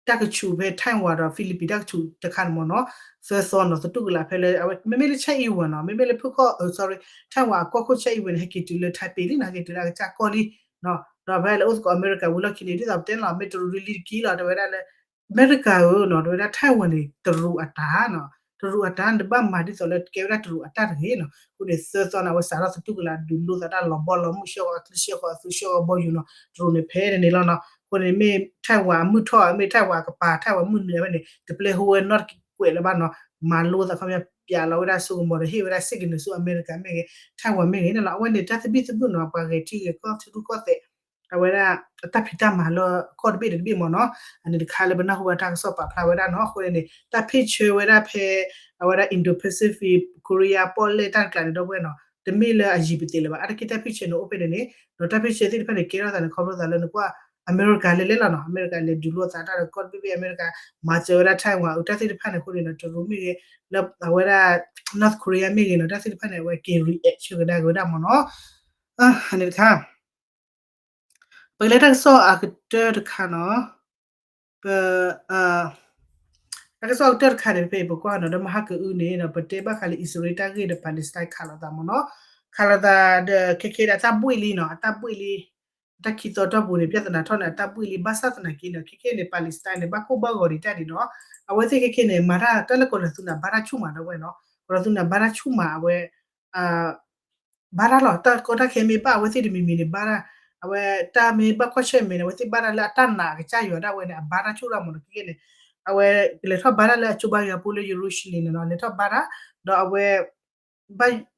တၢ်ကဆူးဖဲ Taiwan ဒီး Philippines တၢ်ကဆူးတခါန့ၣ်မ့ၢ်နီၤ သၢသီနီၤ သတူၢ်ကလာ်ဖဲလၢ အဝဲ မ့မ့ၢ်လၢ Taiwan နီၤ မ့မ့ၢ်လၢဖုခီၣ် sorry Taiwan အကီၢ်ခိၣ် Taiwan န့ၣ် ဟဲက့ၤတုၤလၢ Taipei လံနီၤ ဟဲက့ၤတုၤလၢအကစၢ်ကီၢ်လံ ဒီးဖဲလၢအိၣ်သကိးအမဲရကၤဝံၤလီၢ်ခံန့ၣ် ဒ်သိးပတဲန့ၣ်လီၤ မ့ၢ်တရူးလံလံတက့ၢ်လီၤ တဲဝဲဒၣ်လၢ အမဲရကၤဧၢနီၤ တဲဝဲဒၣ် Taiwan န့ၣ် တရူးအတၢ်နီၤ တရူးအတၢ်န့ၣ် တဘၣ်မၤဒ်သိးလၢကဲဝဲဒၣ်တရူးအတၢ်တဂ့ၤနီၤ အဃိန့ၣ် သၢသီန့ၣ် အဝဲစးထီၣ်သတူၢ်ကလာ်ဒုးလိသးတၢ်လီၤဘီလီၤမုၢ် ဆှၢဃီၤအချံဆှၢဃီၤအသုးဆှၢဃီၤဘီယူၤနီၤ တရူးန့ၣ်ဖဲန့ၣ်န့ၣ်လီၤနီၤ အဃိန့ၣ်မ့ၢ် Taiwan အမုၢ်ထီၣ် မ့ၢ် Taiwan အကပၤ Taiwan မုၢ်နုာ်ဝဲန့ၣ် တပျဲဟိဝဲနီတကွဲးလၢၤဘၣ်နီၤ မၤလိသးခီပညီ ပျးလီၤဝဲဒၣ်စိကမီၤဒီးဟ့ၣ်ဝဲဒၣ် signal ဆူအမဲရကၤမ့ၢ်ဂ့ၤ Taiwan မ့ၢ်ဂ့ၤန့ၣ်လီၤ အဝဲန့ၣ်တၢ်သဘံၣ်သဘုၣ်နီၤ ပှၤဂဲၤထံဂဲၤကီၢ်ထံရူၢ်ကီၢ်သဲး အဝဲဒၣ် တၢ်ဖံးတၢ်မၤလၢကီၢ်တဘ့ၣ်တဘ့ၣ်မ့ၢ်နီၤ အန့ၣ်တခါလၢပနၢ်ဟူဘၣ်တၢ်ကစီၣ်ပာ်ဖျါဝဲဒၣ်နီၤ အဃိန့ၣ် တၢ်ဖ့ၣ်ဆၢဝဲဒၣ်ဖဲ အဝဲဒၣ် Indo-Pacific Korea ပီၣ်လဲၣ်တၢ်တကျးန့ၣ်ဒီပုၢ်ဝဲၢ်နီၤ တမ့ၢ်လၢအယံာ်ပသ့လၢၤဘၣ် အါတက့ၢ်တၢ်ဖ့ၣ်ဆၢန့ၣ်အိၣ်ဖဲန့ၣ်န့ၣ် ဒီးတၢ်ဖ့ၣ်ဆၢသ့ၣ်တဖၣ်န့ၣ် ကဲထီၣ်သးန့ၣ် ခီဖျိသးလၢနကွၢ် အမဲရကၤလဲၤလဲၤလီၤနီၤ အမဲရကၤလဲၤဒုးလိသးတၢ်ဒီးကီၢ်တဘ့ၣ်ဘ့ၣ် အမဲရကၤ မၤစၢၤဝဲဒၣ် Taiwan အတၢ်သ့ၣ်တဖၣ်န့ၣ်အဃိန့ၣ်ဒီး တရူးမ့ၢ်ဂ့ၤ လၢအဝဲဒၣ် North Korea မ့ၢ်ဂ့ၤနီၤ တၢ်သ့ၣ်တဖၣ်န့ၣ် အဝဲက့ၤ react ဆၢကဒါက့ၤဝဲဒၣ်မ့ၢ်နီၤ အန့ၣ်တခါ ပကလဲၤတၢ်ကစီၣ်အကတၢၢ်တခါနီၤ ပ တၢ်ကစီၣ်အကတၢၢ်တခါန့ၣ် ဖဲအံၤပကွၢ်နီၤ ဒီးမဟါကအုန့ၣ်ဒီး ပတဲဘၣ်ဃးလၢအံၣ်စရ့လးတၢ်ဂ့ၢ်ဒီး Palestine ခးလိာ်သးမ့ၢ်နီၤ ခးလိာ်သးဒီး ခဲခဲဒီးအတၢ်ဘှ့ၣ်လံနီၤ အတၢ်ဘှ့ၣ်လံ အတၢ်ခံသီတီၢ်ပူၤန့ၣ် ပြဿနာထီၣ်န့ၣ် အတၢ်ဘှ့ၣ်လံ ဘၣ်ဆၣ်သနာ်က့န့ၣ် ခဲခဲန့ၣ် Palestine န့ၣ် ဘၣ်ကိၢ်ဘၣ်ဂီၤဒံးတၢ်ဒံးနီၤ အဝဲသ့ၣ်ခဲခဲန့ၣ် မၤတၢ်တၢ်လၢကီၢ်လီၤသူန့ၣ် ဘါတၢ်ဆူၣ်မးဒီပုၢ်ဝဲၢ်နီၤ ကီၢ်လီၤသူန့ၣ် ဘါတၢ်ဆူၣ်မးအဝဲ ဘါတၢ်လီၤ တၢ်ကီတၢ်ခဲမ့ၢ်ဘၣ်အဝဲသ့ၣ်တမံၤမံၤန့ၣ် ဘါတၢ် အဝဲတၢ်မ့ၢ်ဘၣ်ကွၢ်ဆၢၣ်မဲာ်န့ၣ် အဝဲသ့ၣ်ဘါတၢ်လၢအတၢ်နာ်အကစၢ်ယွၤဒၣ်ဝဲန့ၣ် အဘါတၢ်ဆူၣ်ဒၣ်မ့ၢ်နီၤ ခဲခဲန့ၣ် အဝဲလဲၤထီၣ်ဘါတၢ်လၢအကၠိဘါယွၤဖိလၢယရူၤၡလ့ၣ်န့ၣ်နီၤ လဲၤထီၣ်ဘါတၢ် ဒီးအဝဲ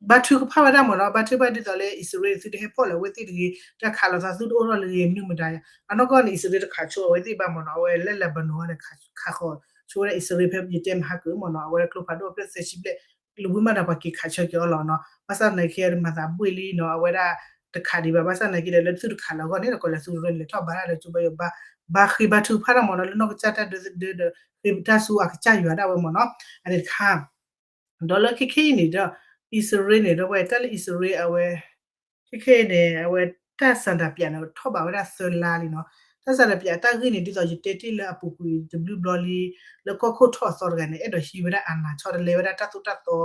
ဘါထုကဖၣ်ဝဲဒၣ်မ့ၢ်နီၤ ဘါထုကဖၣ်ဒ်သိးလၢအံၣ်စရ့လးသုတဟဲဖီၣ်လၢၤအဝဲသ့ၣ်တဂ့ၤ တၢ်ခးလိာ်သးသုတအိၣ်ထီၣ်လၢဂ့ၤမနုၤမတၤယါ အနီၢ်ကီၢ်န့ၣ် အံၣ်စရ့လးတခးဆိအဝဲသ့ၣ်ဘၣ်မ့ၢ်နီၤ အဝဲလၢ Lebanon န့ၣ် ခးဃီၤဆိဝဲဒၣ်အံၣ်စရ့လးဖဲယတဲမဟါကမ့ၢ်နီၤ အဝဲကျိဖးဒိၣ်အဖျၢၣ်သၢဆံဘျဲၣ် လၢဝံၤမးဒီးပှၤက့ၤခးဆၢက့ၤအီၤလီၤနီၤ ဘၣ်ဆၣ်သနာ်က့ဒီးမၤသးဘှ့ၣ်လံနီၤ အဝဲဒၣ်တခးဒံးဘၣ် ဘၣ်ဆၣ်သနာ်က့ဒီးလၢသုတခးလၢအဂီၢ်န့ၣ် ကီၢ်လီၤသူတရၢန့ၣ် လဲၤထီၣ်ဘါတၢ်လၢကၠိဘါယွၤ ဘါဃ့ဘါထုကဖၣ်တၢ်မ့ၢ်နီၤ လၢနီၢ်ကစၢ်တၢ်ဒၢသဒၢဒီး ဃ့တၢ်ဆူအကစၢ်ယွၤဒၣ်ဝဲမ့ၢ်နီၤ အန့ၣ်တခါ ဒီးလၢခဲခဲအံၤန့ၣ်ဒီး အံၣ်စရ့လးန့ၣ် ဒီးဝဲတၢ်လၢအံၣ်စရ့လးအဝဲ ခဲခဲအံၤန့ၣ် အဝဲတၢ်ဆန္ဒပြန့ၣ် ထီၣ်ဘးဝဲဒၣ်သၢလါလံနီၤ တၢ်ဆန္ဒပြတၢ်ဂ့ၢ်န့ၣ် ဒ်သိးယတဲတ့ၢ်လၢအပူၤကွံာ်တဘျုးဘျီလံ လၢကီၢ်ခိၣ်ထီၣ်အသီတဂၤန့ၣ် အဲၣ်ဒိးဟံးဝဲဒၣ်အာဏာ ဆီတလဲဝဲဒၣ်တၢ်သိၣ်တၢ်သီ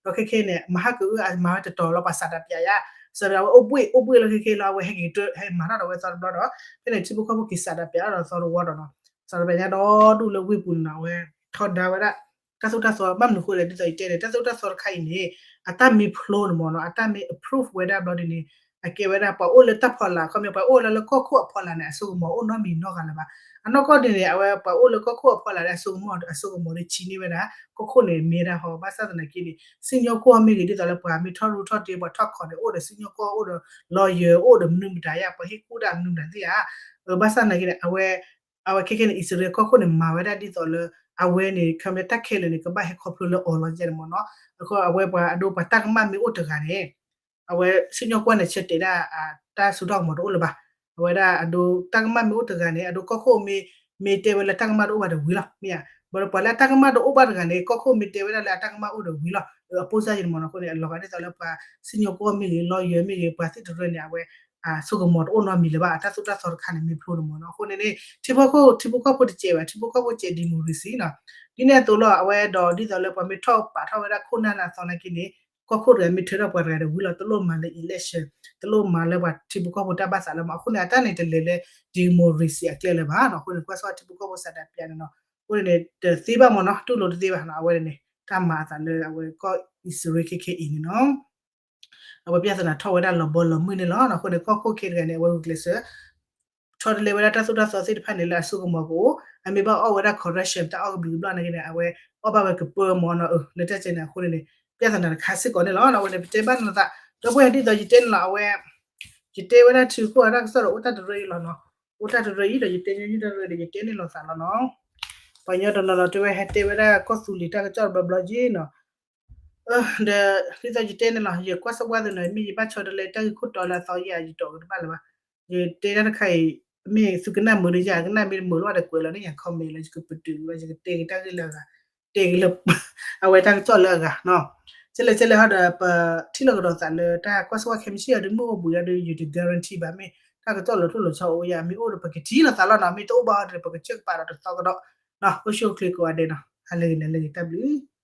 ဒီးခဲခဲအံၤန့ၣ် မဟါကအုအမၤဝဲတတီၤလီၤ ပှၤဆန္ဒပြယါ ဆန္ဒပြဝဲအိၣ်ဘှ့ၣ် အိၣ်ဘှ့ၣ်လီၤခဲခဲလီၤ အဝဲဟဲက့ၤတၢ်ဟဲမၤထီၣ်ဒီးဝဲသီတဘျီဒီး ဖဲန့ၣ်ထံဖိကီၢ်ဖိက့ၤဆန္ဒပြထီၣ်ဒီးသီတဝီဒီးနီၤ ဆန္ဒပြညါဒီဒူၣ်လၢဝ့ၢ်ပူၤန့ၣ်နီၤ အဝဲထီဒါဝဲဒၣ် တၢ်သိၣ်တၢ်သီ ဘၣ်မနုၤဃိလဲၣ် ဒ်သိးယတဲန့ၣ် တၢ်သိၣ်တၢ်သီတခါအံၤန့ၣ် အတၢ်မ့ၢ်ဖျိန့ၣ်မ့ၢ်နီၤ အတၢ်မ့ၢ် approve ဝဲဒၣ်ဘျီဒ်န့ၣ် အကဲဝဲဒၣ်ပှၤအိၣ်လၢတၢ်ဖီလာ် ခီပညီ ပှၤအိၣ်လၢလၢကီၢ်ခိၣ်အဖီလာ်န့ၣ် အစိကမီၤအိၣ်နီတမံၤနီတဂၤလၢၤဘၣ်. အနီၢ်ကီၢ်ဒ်န့ၣ် အဝဲပှၤအိၣ်လၢကီၢ်ခိၣ်အဖီလာ်န့ၣ် အစိကမီၤ အစိကမီၤဒီးဆံးန့ၢ်ဝဲဒၣ် ကီၢ်ခိၣ်န့ၣ် မ့ၢ်ဒၣ်ဟီ ဘၣ်ဆၣ်သနာ်က့န့ၣ် စံၣ်ညီၣ်ကွီၢ်မ့ၢ်ဂ့ၤ ဒ်သိးလၢပှၤမ့ၢ်ထီၣ်ရူၢ်ထီၣ်တ့ ပှၤထီၣ်ခီန့ၣ် အိၣ်ဒီးစံၣ်ညီၣ်ကွီၢ် အိၣ်ဒီး lawyer အိၣ်ဒီးမနုၤမတၤယါ ပှၤဟ့ၣ်ကူၣ်တၢ်မနုၤမတၤသ့ၣ်ဧါ. ဘၣ်ဆၣ်သနာ်က့န့ၣ် အဝဲ အဝဲခဲခဲန့ၣ် အံၣ်စရ့လးကီၢ်ခိၣ်န့ၣ် မၤဝဲဒၣ်ဒ်သိးလၢ အဝဲန့ၣ် ခီပညီတၢ်ခဲလၢာ်န့ၣ် ကဘၣ်ဟဲခီဖျိလၢအီၤလီၤ ယဲန့ၣ်မ့ၢ်နီၤ. အဃိအဝဲပှၤအဒိပှၤတၢ်ကမၣ်မ့ၢ်အိၣ်တဂၤန့ၣ် အဝဲစံၣ်ညီၣ်ကွီၢ်န့ၣ် ဆၢတဲာ်ဒၣ် တၢ်စိတၢ်ကမီၤတအိၣ်လၢၤဘၣ်. အဝဲဒၣ်အဒိ တၢ်ကမၣ်မ့ၢ်အိၣ်တဂၤန့ၣ် အဒိကီၢ်ခိၣ်မ့ၢ် မ့ၢ်တဲဝဲလၢတၢ်ကမၣ်တအိၣ်ဘၣ်ဒီးဝံၤလီၤ မ့ၢ်ဧါ. ဘၣ်ဒီးပှၤလၢအတၢ်ကမၣ်တအိၣ်ဘၣ်တဂၤန့ၣ် ကီၢ်ခိၣ်မ့ၢ်တဲဝဲဒၣ်လၢအတၢ်ကမၣ်အိၣ်ဒီးဝံၤလီၤ အပိၢ်စၢ်ယံၤန့ၣ်မ့ၢ်နီၤ. အဃိန့ၣ် အလီၤဂာ်ဒ်သိးလၢပှၤစံၣ်ညီၣ်ကွီၢ်မ့ၢ်ဂ့ၤ lawyer မ့ၢ်ဂ့ၤ ပှၤသ့ၣ်တရၢန့ၣ် အဝဲ အစိကမီၤတအိၣ်နီတမံၤလၢၤဘၣ် အတၢ်သိၣ်တၢ်သီတခါန့ၣ်မ့ၢ်ဖျိန့ၣ်မ့ၢ်နီၤ. အဃိန့ၣ်န့ၣ် ထံဖိကီၢ်ဖိတစဲးဘၣ် ထံဖိကီၢ်ဖိစဲး democracy နီၤ. ဒ်န့ၣ်အသိးလီၤ အဝဲဒီးဒ်သိးလၢပှၤမ့ၢ်ထီၣ်ပာ်ထီၣ်ဝဲဒၣ်ခိၣ်နၢ်လၢအသီနာ်က့န့ၣ် ကီၢ်ခိၣ်တဂၤမ့ၢ်ထၢထီၣ်ပှၤတဂၤဒီးဝံၤလီၤ တလိၣ်မၤလၢ election တလိၣ်မၤလၢပှၤထံဖိကီၢ်ဖိတၢ်ဘၣ်သးလၢမး. အဃိန့ၣ် အတၢ်န့ၣ်တလဲၤလၢ democracy အကျဲလၢၤဘၣ်နီၤ. အဃိန့ၣ် ကွၢ်ဆိဝဲထံဖိကီၢ်ဖိစးဒးပျးန့ၣ်နီၤ. အဃိန့ၣ်န့ၣ် တသ့ဘၣ်မ့ၢ်နီၤ တူၢ်လိာ်တသ့ဘၣ်နီၤ. အဝဲန့ၣ်န့ၣ် တၢ်မၤအသးလၢအဝဲကီၢ်အံၣ်စရ့လးခဲခဲအံၤန့ၣ်နီၤ အဝဲ ပြဿနာ ထီၣ်ဝဲဒၣ်လီၤဘီလီၤမုၢ်န့ၣ်လီၤ. အဃိန့ၣ် ကီၢ်ခိၣ်ခဲတဂၤန့ၣ် အဝဲဂုာ်ကျဲးစၢး ဆီတလဲဝဲဒၣ်တၢ်သိၣ်တၢ်သီသ့ၣ်တဖၣ်န့ၣ် လၢအစိကမီၤကအိၣ် အမ့ၢ်ဘၣ်အီၣ်ဝဲဒၣ် corruption တၢ်အီၣ်ကဘျံးကဘျၣ်နာ်က့န့ၣ် အဝဲအီၣ်ဘၣ်ဝဲကပၢမ့ၢ်နီၤ လၢတၢ်ကဲန့ၣ်. အဃိန့ၣ်န့ၣ် ပြဿနာ တခါစ့ၢ်ကီးန့ၣ်လီၤ. အဝဲန့ၣ် ပတဲဘၣ်နသး ဒီပုၢ်ဝဲၢ် ဒ်သိးယတဲန့ၣ်လီၤ အဝဲ ယတဲဝဲဒၣ်ထံကီၢ်အတၢ်ကစီၣ်ဒီး အိၣ်တၢ်တရၢအံၤလီၤနီၤ. အိၣ်တၢ်တရၢအံၤဒီး ယတဲညီနုၢ်တၢ်တရၢဒီး ယတဲန့ၢ်လိာ်သးလီၤနီၤ. ပှၤညီတနီၤနီၤတဲဝဲ ဟဲတဲဝဲဒၣ်ကီၢ်သူလ့ၤတၢ်ကစီၣ်တဘျီဘျီက့နီၤ. ဒီး ဒ်သိးယတဲန့ၣ်လီၤ ယကွၢ်ဆိဝဲသ့ၣ်နီၤ မ့ၢ်ယဘၣ်ဆီတလဲတၢ်ဂ့ၢ်ခိၣ်တီလၢအသီယဲၢ် ယတီၢ်ကတဘၣ်လၢၤဘၣ်. ယတဲတၢ်တခါအံၤ မ့ၢ်သုကနၣ်မုာ်ဒီးယၤ ကနၣ်မ့ၢ်တမုာ်လၢၤဘၣ်ဒီး ကွဲးလီၤန့ၢ်ယၤ comment လၢယကပတုာ်ဝဲ ယကတဲက့ၤတၢ်ဂ့ၢ်လၢအဂၤ တဲက့ၤလၢ အဝဲတၢ်ကစီၣ်လၢအဂၤနီၤ. ကလဲၣ်ကလဲၣ်ဟီဒီး ပထံၣ်လိာ်ကဒီးသးလၢတၢ်ကွၢ်ဆိဝဲခဲမုၢ်ဆ့ၣ်အံၤ ဒုးမုၢ်အိၣ်ဘှံးအံၤဒီး ယတ guarantee ဘၣ် မ့ၢ်တၢ်ကစီၣ်လီၤထူလီၤဆီအိၣ်ယၤ မ့ၢ်အိၣ်ဒီး ပကထံၣ်လိာ်သးလီၤနီၤ. မ့ၢ်တအိၣ်ဘၣ်ဟီဒီး ပကစၢၢ်ကပာ်ဒီးတသီကဒီးနီၤ. အိၣ်ဆူၣ်အိၣ်ချ့ကိးဂၤဒဲးနီၤ. ဟါလၢဂ့ၤ နၤလၢဂ့ၤ တၢ်ဘျုး